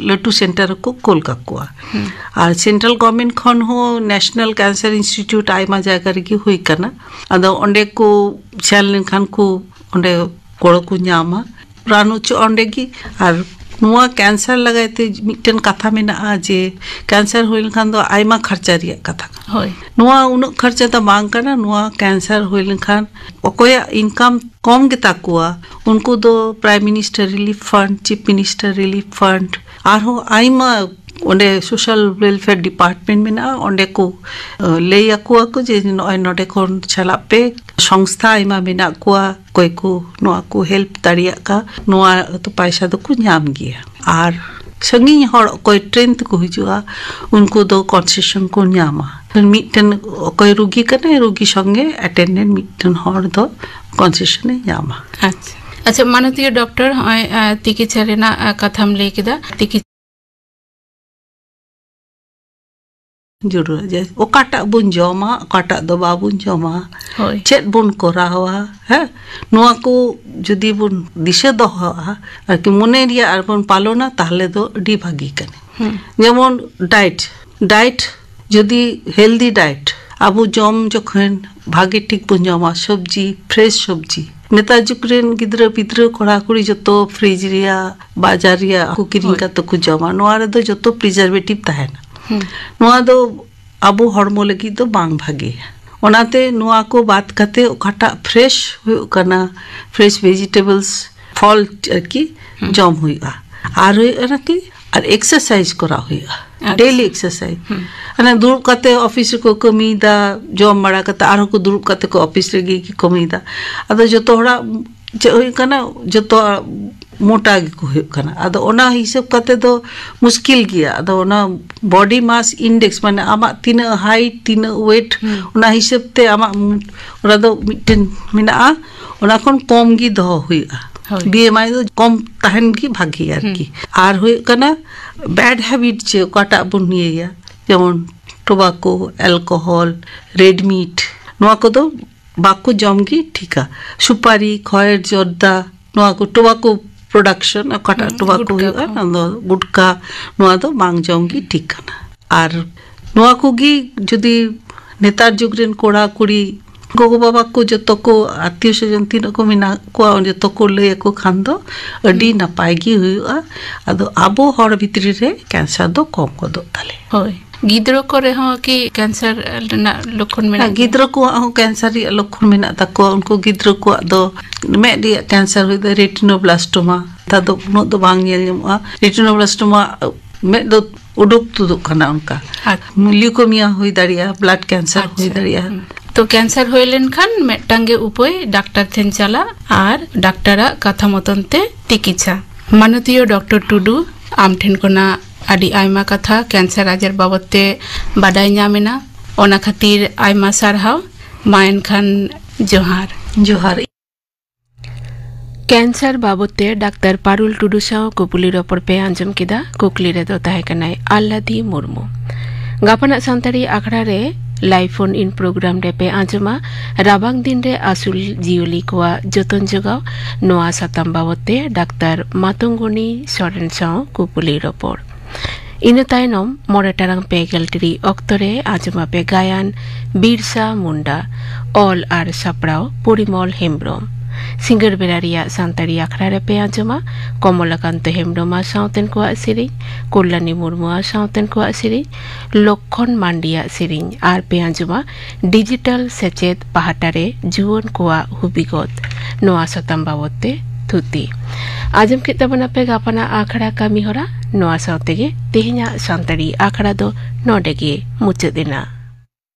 ᱞᱟᱹᱴᱩ ᱥᱮᱱᱴᱟᱨ ᱨᱮᱠᱚ ᱠᱳᱞ ᱠᱟᱠᱚᱣᱟ᱾ ᱦᱩᱸ᱾ ᱟᱨ ᱥᱮᱱᱴᱨᱟᱞ ᱜᱚᱵᱷᱢᱮᱱᱴ ᱠᱷᱚᱱ ᱦᱚᱸ ᱱᱮᱥᱱᱟᱞ ᱠᱮᱱᱥᱟᱨ ᱤᱱᱥᱴᱤᱴᱤᱭᱩᱴ ᱟᱭᱢᱟ ᱡᱟᱭᱜᱟ ᱨᱮᱜᱮ ᱦᱩᱭ ᱠᱟᱱᱟ᱾ ᱟᱫᱚ ᱚᱸᱰᱮ ᱠᱚ ᱥᱮᱱ ᱞᱮᱱᱠᱷᱟᱱ ᱠᱚ ᱚᱸᱰᱮ ᱜᱚᱲᱚ ᱠᱚ ᱧᱟᱢᱟ, ᱨᱟᱱ ᱦᱚᱪᱚᱜᱼᱟ ᱚᱸᱰᱮ ᱜᱮ᱾ ᱟᱨ ᱱᱚᱣᱟ ᱠᱮᱱᱥᱟᱨ ᱞᱟᱹᱜᱤᱫ ᱛᱮ ᱢᱤᱫᱴᱮᱱ ᱠᱟᱛᱷᱟ ᱢᱮᱱᱟᱜᱼᱟ ᱡᱮ ᱠᱮᱱᱥᱟᱨ ᱦᱩᱭ ᱞᱮᱱᱠᱷᱟᱱ ᱫᱚ ᱟᱭᱢᱟ ᱠᱷᱚᱨᱪᱟ ᱨᱮᱭᱟᱜ ᱠᱟᱛᱷᱟ ᱠᱟᱱᱟ᱾ ᱦᱳᱭ᱾ ᱱᱚᱣᱟ ᱩᱱᱟᱹᱜ ᱠᱷᱚᱨᱪᱟ ᱫᱚ ᱵᱟᱝ ᱠᱟᱱᱟ᱾ ᱱᱚᱣᱟ ᱠᱮᱱᱥᱟᱨ ᱦᱩᱭ ᱞᱮᱱᱠᱷᱟᱱ ᱚᱠᱚᱭᱟᱜ ᱤᱱᱠᱟᱢ ᱠᱚᱢ ᱜᱮᱛᱟ ᱠᱚᱣᱟ, ᱩᱱᱠᱩ ᱫᱚ prime minister relief fund, chip minister relief fund, ᱟᱨᱦᱚᱸ ᱟᱭᱢᱟ ᱚᱸᱰᱮ ᱥᱳᱥᱟᱞ ᱣᱮᱞᱯᱷᱮᱭᱟᱨ ᱰᱤᱯᱟᱨᱴᱢᱮᱱᱴ ᱢᱮᱱᱟᱜᱼᱟ, ᱚᱸᱰᱮ ᱠᱚ, ᱟᱹ, ᱞᱟᱹᱭ ᱟᱠᱚᱣᱟ ᱠᱚ ᱡᱮ ᱱᱚᱜᱼᱚᱭ ᱱᱚᱰᱮ ᱠᱷᱚᱱ ᱪᱟᱞᱟᱜ ᱯᱮ᱾ ᱥᱚᱝᱥᱛᱷᱟ ᱟᱭᱢᱟ ᱢᱮᱱᱟᱜ ᱠᱚᱣᱟ, ᱚᱠᱚᱭ ᱠᱚ ᱱᱚᱣᱟ ᱠᱚ ᱦᱮᱞᱯ ᱫᱟᱲᱮᱭᱟᱜ ᱠᱟᱱ, ᱱᱚᱣᱟ ᱫᱚ ᱯᱟᱭᱥᱟ ᱫᱚᱠᱚ ᱧᱟᱢ ᱜᱮᱭᱟ᱾ ᱟᱨ ᱥᱟᱺᱜᱤᱧ ᱦᱚᱲ ᱚᱠᱚᱭ ᱴᱨᱮᱱ ᱛᱮᱠᱚ ᱦᱤᱡᱩᱜᱼᱟ, ᱩᱱᱠᱩ ᱫᱚ ᱠᱚᱱᱥᱮᱥᱚᱱ ᱠᱚ ᱧᱟᱢᱟ᱾ ᱢᱤᱫᱴᱮᱱ ᱚᱠᱚᱭ ᱨᱩᱜᱤ ᱠᱟᱱᱟᱭ, ᱨᱩᱜᱤ ᱥᱚᱸᱜᱮ ᱮᱴᱮᱱᱰᱮᱱᱴ ᱢᱤᱫᱴᱮᱱ ᱦᱚᱲ ᱫᱚ ᱠᱚᱱᱥᱮᱥᱚᱱ ᱮ ᱧᱟᱢᱟ᱾ ᱟᱪᱪᱷᱟ, ᱟᱪᱪᱷᱟ, ᱢᱟᱱᱚᱛᱤᱭᱟᱹ ᱰᱚᱠᱴᱚᱨ, ᱦᱚᱸᱜᱼᱚᱭ, ᱟ, ᱛᱤᱠᱤᱪᱷᱟ ᱨᱮᱱᱟᱜ, ᱟ, ᱠᱟᱛᱷᱟᱢ ᱞᱟᱹᱭ ᱠᱮᱫᱟ, ᱛᱤᱠᱤ- ᱡᱟᱹᱨᱩᱲᱟ ᱡᱮ ᱚᱠᱟᱴᱟᱜ ᱵᱚᱱ ᱡᱚᱢᱟ, ᱚᱠᱟᱴᱟᱜ ᱫᱚ ᱵᱟᱵᱚᱱ ᱡᱚᱢᱟ, ᱦᱳᱭ᱾ ᱪᱮᱫ ᱵᱚᱱ ᱠᱚᱨᱟᱣᱟ, ᱦᱮᱸ, ᱱᱚᱣᱟ ᱠᱚ ᱡᱩᱫᱤ ᱵᱚᱱ ᱫᱤᱥᱟᱹ ᱫᱚᱦᱚᱣᱟᱜᱼᱟ, ᱟᱨᱠᱤ ᱢᱚᱱᱮ ᱨᱮᱭᱟᱜ ᱟᱨ ᱵᱚᱱ ᱯᱟᱞᱚᱱᱟ, ᱛᱟᱦᱞᱮ ᱫᱚ ᱟᱹᱰᱤ ᱵᱷᱟᱹᱜᱤ ᱠᱟᱱᱟ᱾ ᱦᱩᱸ᱾ ᱡᱮᱢᱚᱱ ᱰᱟᱭᱮᱴ, ᱰᱟᱭᱮᱴ ᱡᱩᱫᱤ ᱦᱮᱞᱫᱤ ᱰᱟᱭᱮᱴ ᱟᱵᱚ ᱡᱚᱢ ᱡᱚᱠᱷᱚᱱ ᱵᱷᱟᱜᱮ ᱴᱷᱤᱠ ᱵᱚᱱ ᱡᱚᱢᱟ, ᱥᱚᱵᱽᱡᱤ, ᱯᱷᱨᱮᱥ ᱥᱚᱵᱽᱡᱤ, ᱱᱮᱛᱟᱨ ᱡᱩᱜᱽ ᱨᱮᱱ ᱜᱤᱫᱽᱨᱟᱹ ᱯᱤᱫᱽᱨᱟᱹ ᱠᱚᱲᱟ ᱠᱩᱲᱤ ᱡᱚᱛᱚ ᱯᱷᱨᱤᱡᱽ ᱨᱮᱭᱟᱜ, ᱵᱟᱡᱟᱨ ᱨᱮᱭᱟᱜ ᱠᱚ ᱠᱤᱨᱤᱧ ᱦᱳᱭ᱾ ᱠᱟᱛᱮ ᱠᱚ ᱡᱚᱢᱟ᱾ ᱱᱚᱣᱟ ᱨᱮᱫᱚ ᱡᱚᱛᱚ ᱯᱨᱤᱡᱟᱨᱵᱷᱮᱴᱤᱵᱷ ᱛᱟᱦᱮᱱᱟ᱾ ᱦᱩᱸ᱾ ᱱᱚᱣᱟ ᱫᱚ ᱟᱵᱚ ᱦᱚᱲᱢᱚ ᱞᱟᱹᱜᱤᱫ ᱫᱚ ᱵᱟᱝ ᱵᱷᱟᱜᱮᱭᱟ᱾ ᱚᱱᱟᱛᱮ ᱱᱚᱣᱟ ᱠᱚ ᱵᱟᱫ ᱠᱟᱛᱮ ᱚᱠᱟᱴᱟᱜ ᱯᱷᱨᱮᱥ ᱦᱩᱭᱩᱜ ᱠᱟᱱᱟ, ᱯᱷᱨᱮᱥ ᱵᱷᱮᱡᱤᱴᱮᱵᱚᱞᱥ, ᱯᱷᱚᱞ ᱟᱨᱠᱤ ᱦᱩᱸ᱾ ᱡᱚᱢ ᱦᱩᱭᱩᱜᱼᱟ᱾ ᱟᱨ ᱦᱩᱭᱩᱜ ᱠᱟᱱᱟ ᱠᱤ, ᱟᱨ ᱮᱠᱥᱟᱨᱥᱟᱭᱤᱡᱽ ᱠᱚᱨᱟᱣ ᱦᱩᱭᱩᱜᱼᱟ, ᱟᱪᱪᱷᱟ᱾ Daily exercise. ᱦᱩᱸ᱾ ᱢᱟᱱᱮ ᱫᱩᱲᱩᱵ ᱠᱟᱛᱮ ᱚᱯᱷᱤᱥ ᱨᱮᱠᱚ ᱠᱟᱹᱢᱤᱭᱮᱫᱟ, ᱡᱚᱢ ᱵᱟᱲᱟ ᱠᱟᱛᱮ ᱟᱨᱦᱚᱸ ᱠᱚ ᱫᱩᱲᱩᱵ ᱠᱟᱛᱮ ᱠᱚ ᱚᱯᱷᱤᱥ ᱨᱮᱜᱮ ᱠᱚ ᱠᱟᱹᱢᱤᱭᱮᱫᱟ᱾ ᱟᱫᱚ ᱡᱚᱛᱚ ᱦᱚᱲᱟᱜ ᱪᱮᱫ ᱦᱩᱭᱩᱜ ᱠᱟᱱᱟ, ᱡᱚᱛᱚ ᱢᱚᱴᱟ ᱜᱮᱠᱚ ᱦᱩᱭᱩᱜ ᱠᱟᱱᱟ᱾ ᱟᱫᱚ ᱚᱱᱟ ᱦᱤᱥᱟᱹᱵ ᱠᱟᱛᱮ ᱫᱚ ᱢᱩᱥᱠᱤᱞ ᱜᱮᱭᱟ᱾ ᱟᱫᱚ ᱚᱱᱟ ᱵᱚᱰᱤ ᱢᱟᱥ ᱤᱱᱰᱮᱠᱥ, ᱢᱟᱱᱮ ᱟᱢᱟᱜ ᱛᱤᱱᱟᱹᱜ ᱦᱟᱭᱤᱴ, ᱛᱤᱱᱟᱹᱜ ᱳᱭᱮᱴ, ᱦᱩᱸ᱾ ᱚᱱᱟ ᱦᱤᱥᱟᱹᱵ ᱛᱮ ᱟᱢᱟᱜ ᱢᱩ-, ᱚᱱᱟ ᱫᱚ ᱢᱤᱫᱴᱮᱱ ᱢᱮᱱᱟᱜᱼᱟ, ᱚᱱᱟ ᱠᱷᱚᱱ ᱠᱚᱢ ᱜᱮ ᱫᱚᱦᱚ ᱦᱩᱭᱩᱜᱼᱟ᱾ ᱦᱳᱭ᱾ ᱵᱤ ᱮᱢ ᱟᱭ ᱫᱚ ᱠᱚᱢ ᱛᱟᱦᱮᱱ ᱜᱮ ᱵᱷᱟᱜᱮ ᱟᱨᱠᱤ᱾ ᱦᱩᱸ᱾ ᱟᱨ ᱦᱩᱭᱩᱜ ᱠᱟᱱᱟ ᱵᱮᱰ ᱦᱮᱵᱤᱴ, ᱡᱮ ᱚᱠᱟᱴᱟᱜ ᱵᱚᱱ ᱤᱭᱟᱹᱭᱟ, ᱡᱮᱢᱚᱱ ᱴᱳᱵᱟᱠᱳ, ᱮᱞᱠᱳᱦᱚᱞ, ᱨᱮᱰ ᱢᱤᱴ, ᱱᱚᱣᱟ ᱠᱚᱫᱚ ᱵᱟᱠᱚ ᱡᱚᱢ ᱜᱮ ᱴᱷᱤᱠᱟ᱾ ᱥᱩᱯᱟᱨᱤ, ᱠᱷᱚᱭᱮᱨ, ᱡᱚᱨᱫᱟ, ᱱᱚᱣᱟ ᱠᱚ ᱴᱳᱵᱟᱠᱳ ᱯᱨᱚᱰᱟᱠᱥᱚᱱ, ᱚᱠᱟᱴᱟᱜ ᱦᱩᱸ, ᱴᱳᱵᱟᱠᱳ ᱜᱩᱴᱠᱟ ᱦᱩᱭᱩᱜᱼᱟ, ᱠᱚ᱾ ᱚᱱᱟ ᱫᱚ ᱜᱩᱴᱠᱟ, ᱱᱚᱣᱟ ᱫᱚ ᱵᱟᱝ ᱡᱚᱢ ᱜᱮ ᱴᱷᱤᱠ ᱠᱟᱱᱟ᱾ ᱟᱨ ᱱᱚᱣᱟ ᱠᱚᱜᱮ ᱡᱩᱫᱤ ᱱᱮᱛᱟᱨ ᱡᱩᱜᱽ ᱨᱮᱱ ᱠᱚᱲᱟ ᱠᱩᱲᱤ, ᱜᱚᱜᱚ ᱵᱟᱵᱟ ᱠᱚ, ᱡᱚᱛᱚ ᱠᱚ, ᱟᱛᱤᱭᱚ ᱥᱚᱡᱚᱱ ᱛᱤᱱᱟᱹᱜ ᱠᱚ ᱢᱮᱱᱟᱜ ᱠᱚᱣᱟ, ᱡᱚᱛᱚ ᱠᱚ ᱞᱟᱹᱭ ᱟᱠᱚ ᱠᱷᱟᱱ ᱫᱚ ᱟᱹᱰᱤ ᱦᱩᱸ᱾ ᱱᱟᱯᱟᱭ ᱜᱮ ᱦᱩᱭᱩᱜᱼᱟ᱾ ᱟᱫᱚ ᱟᱵᱚ ᱦᱚᱲ ᱵᱷᱤᱛᱨᱤ ᱨᱮ ᱠᱮᱱᱥᱟᱨ ᱫᱚ ᱠᱚᱢ ᱜᱚᱫᱚᱜ ᱛᱟᱞᱮᱭᱟ᱾ ᱦᱳᱭ᱾ ᱜᱤᱫᱽᱨᱟᱹ ᱠᱚᱨᱮ ᱦᱚᱸ ᱠᱤ ᱠᱮᱱᱥᱟᱨ ᱨᱮᱱᱟᱜ ᱞᱚᱠᱠᱷᱚᱱ ᱢᱮᱱᱟᱜ ᱦᱮᱸ, ᱜᱮᱭᱟ? ᱜᱤᱫᱽᱨᱟᱹ ᱠᱚᱣᱟᱜ ᱦᱚᱸ ᱠᱮᱱᱥᱟᱨ ᱨᱮᱭᱟᱜ ᱞᱚᱠᱠᱷᱚᱱ ᱢᱮᱱᱟᱜ ᱛᱟᱠᱚᱣᱟ᱾ ᱩᱱᱠᱩ ᱜᱤᱫᱽᱨᱟᱹ ᱠᱚᱣᱟᱜ ᱫᱚ ᱢᱮᱫ ᱨᱮᱭᱟᱜ ᱠᱮᱱᱥᱟᱨ ᱦᱩᱭ ᱫᱟᱲᱮᱭᱟᱜᱼᱟ, ᱨᱮᱴᱤᱱᱳᱵᱞᱟᱥᱴᱳᱢᱟ᱾ ᱱᱮᱛᱟᱨ ᱫᱚ ᱩᱱᱟᱹᱜ ᱫᱚ ᱵᱟᱝ ᱧᱮᱞ ᱧᱟᱢᱚᱜᱼᱟ᱾ ᱨᱮᱴᱤᱱᱳᱵᱞᱟᱥᱴᱳᱢᱟ ᱢᱮᱫ ᱫᱚ ᱩᱰᱩᱠ ᱛᱩᱫᱩᱜ ᱠᱟᱱᱟ ᱚᱱᱠᱟ᱾ ᱟᱪᱪᱷᱟ᱾ ᱞᱤᱭᱩᱠᱳᱢᱤᱭᱟ ᱦᱩᱭ ᱫᱟᱲᱮᱭᱟᱜᱼᱟ, ᱵᱞᱟᱰ ᱠᱮᱱᱥᱟᱨ ᱦᱩᱭ ᱟᱪᱪᱷᱟ᱾ ᱫᱟᱲᱮᱭᱟᱜᱼᱟ᱾ ᱦᱩᱸ᱾ ᱛᱚ, ᱠᱮᱱᱥᱟᱨ ᱦᱩᱭ ᱞᱮᱱᱠᱷᱟᱱ ᱢᱤᱫᱴᱟᱝ ᱜᱮ ᱩᱯᱟᱹᱭ, ᱰᱟᱠᱛᱟᱨ ᱴᱷᱮᱱ ᱪᱟᱞᱟᱜ ᱟᱨ ᱰᱟᱠᱛᱟᱨᱟᱜ ᱠᱟᱛᱷᱟ ᱢᱚᱛᱚᱱ ᱛᱮ ᱛᱤᱠᱤᱪᱷᱟ᱾ ᱢᱟᱱᱚᱛᱤᱭᱟᱹ ᱰᱚᱠᱴᱚᱨ ᱴᱩᱰᱩ, ᱟᱢ ᱴᱷᱮᱱ ᱠᱷᱚᱱᱟᱜ ᱟᱹᱰᱤ ᱟᱭᱢᱟ ᱠᱟᱛᱷᱟ ᱠᱮᱱᱥᱟᱨ ᱟᱡᱟᱨ ᱵᱟᱵᱚᱫ ᱛᱮ ᱵᱟᱰᱟᱭ ᱧᱟᱢ ᱮᱱᱟ, ᱚᱱᱟ ᱠᱷᱟᱹᱛᱤᱨ ᱟᱭᱢᱟ ᱥᱟᱨᱦᱟᱣ᱾ ᱢᱟ ᱮᱱᱠᱷᱟᱱ ᱡᱚᱦᱟᱨ᱾ ᱡᱚᱦᱟᱨ᱾ ᱠᱮᱱᱥᱟᱨ ᱵᱟᱵᱚᱫ ᱛᱮ ᱰᱟᱠᱛᱟᱨ ᱯᱟᱨᱩᱞ ᱴᱩᱰᱩ ᱥᱟᱶ ᱠᱩᱯᱩᱞᱤ ᱨᱚᱯᱚᱲ ᱯᱮ ᱟᱸᱡᱚᱢ ᱠᱮᱫᱟ᱾ ᱠᱩᱠᱞᱤ ᱨᱮᱫᱚ ᱛᱟᱦᱮᱸ ᱠᱟᱱᱟᱭ ᱟᱞᱞᱟᱫᱤ ᱢᱩᱨᱢᱩ᱾ ᱜᱟᱯᱟᱱᱟᱜ ᱥᱟᱱᱛᱟᱲᱤ ᱟᱠᱷᱲᱟ ᱨᱮ ᱞᱟᱭᱤᱵᱷ ᱯᱷᱳᱱ ᱤᱱ ᱯᱨᱳᱜᱨᱟᱢ ᱨᱮᱯᱮ ᱟᱸᱡᱚᱢᱟ ᱨᱟᱵᱟᱝ ᱫᱤᱱ ᱨᱮ ᱟᱹᱥᱩᱞ ᱡᱤᱭᱟᱹᱞᱤ ᱠᱚᱣᱟᱜ ᱡᱚᱛᱚᱱ ᱡᱚᱜᱟᱣ, ᱱᱚᱣᱟ ᱥᱟᱛᱟᱢ ᱵᱟᱵᱚᱫ ᱛᱮ ᱰᱟᱠᱛᱟᱨ ᱢᱟᱛᱚᱝᱜᱚᱱᱤ ᱥᱚᱨᱮᱱ ᱥᱟᱶ ᱠᱩᱯᱩᱞᱤ ᱨᱚᱯᱚᱲ᱾ ᱤᱱᱟᱹ ᱛᱟᱭᱱᱚᱢ ᱢᱚᱬᱮ ᱴᱟᱲᱟᱝ ᱯᱮ ᱜᱮᱞ ᱴᱤᱲᱤᱡ ᱚᱠᱛᱚ ᱨᱮ ᱟᱸᱡᱚᱢ ᱟᱯᱮ ᱜᱟᱭᱟᱱ ᱵᱤᱨᱥᱟ ᱢᱩᱱᱰᱟ, ᱚᱞ ᱟᱨ ᱥᱟᱯᱲᱟᱣ ᱯᱚᱨᱤᱢᱚᱞ ᱦᱮᱢᱵᱽᱨᱚᱢ᱾ ᱥᱤᱸᱜᱟᱹᱲ ᱵᱮᱲᱟ ᱨᱮᱭᱟᱜ ᱥᱟᱱᱛᱟᱲᱤ ᱟᱠᱷᱲᱟ ᱨᱮᱯᱮ ᱟᱸᱡᱚᱢᱟ ᱠᱚᱢᱚᱞᱟᱠᱟᱱᱛᱚ ᱦᱮᱢᱵᱽᱨᱚᱢ ᱟᱨ ᱥᱟᱶᱛᱮᱱ ᱠᱚᱣᱟᱜ ᱥᱮᱨᱮᱧ, ᱠᱚᱞᱞᱟᱱᱤ ᱢᱩᱨᱢᱩ ᱟᱨ ᱥᱟᱶᱛᱮᱱ ᱠᱚᱣᱟᱜ ᱥᱮᱨᱮᱧ, ᱞᱚᱠᱠᱷᱚᱱ ᱢᱟᱱᱰᱤᱭᱟᱜ ᱥᱮᱨᱮᱧ ᱟᱨ ᱯᱮ ᱟᱸᱡᱚᱢᱟ ᱰᱤᱡᱤᱴᱟᱞ ᱥᱮᱪᱮᱫ ᱯᱟᱦᱴᱟ ᱨᱮ ᱡᱩᱣᱟᱹᱱ ᱠᱚᱣᱟᱜ ᱦᱩᱵᱤᱜᱚᱛ᱾ ᱱᱚᱣᱟ ᱥᱟᱛᱟᱢ ᱵᱟᱵᱚᱛ ᱛᱮ ᱛᱷᱩᱛᱤ᱾ ᱟᱸᱡᱚᱢ ᱠᱮᱫ ᱛᱟᱵᱚᱱᱟᱯᱮ ᱜᱟᱯᱟᱱᱟᱜ ᱟᱠᱷᱲᱟ ᱠᱟᱹᱢᱤ ᱦᱚᱨᱟ᱾ ᱱᱚᱣᱟ ᱥᱟᱶ ᱛᱮᱜᱮ ᱛᱮᱦᱮᱧᱟᱜ ᱥᱟᱱᱛᱟᱲᱤ ᱟᱠᱷᱲᱟ ᱫᱚ ᱱᱚᱰᱮ ᱜᱮ ᱢᱩᱪᱟᱹᱫ ᱮᱱᱟ᱾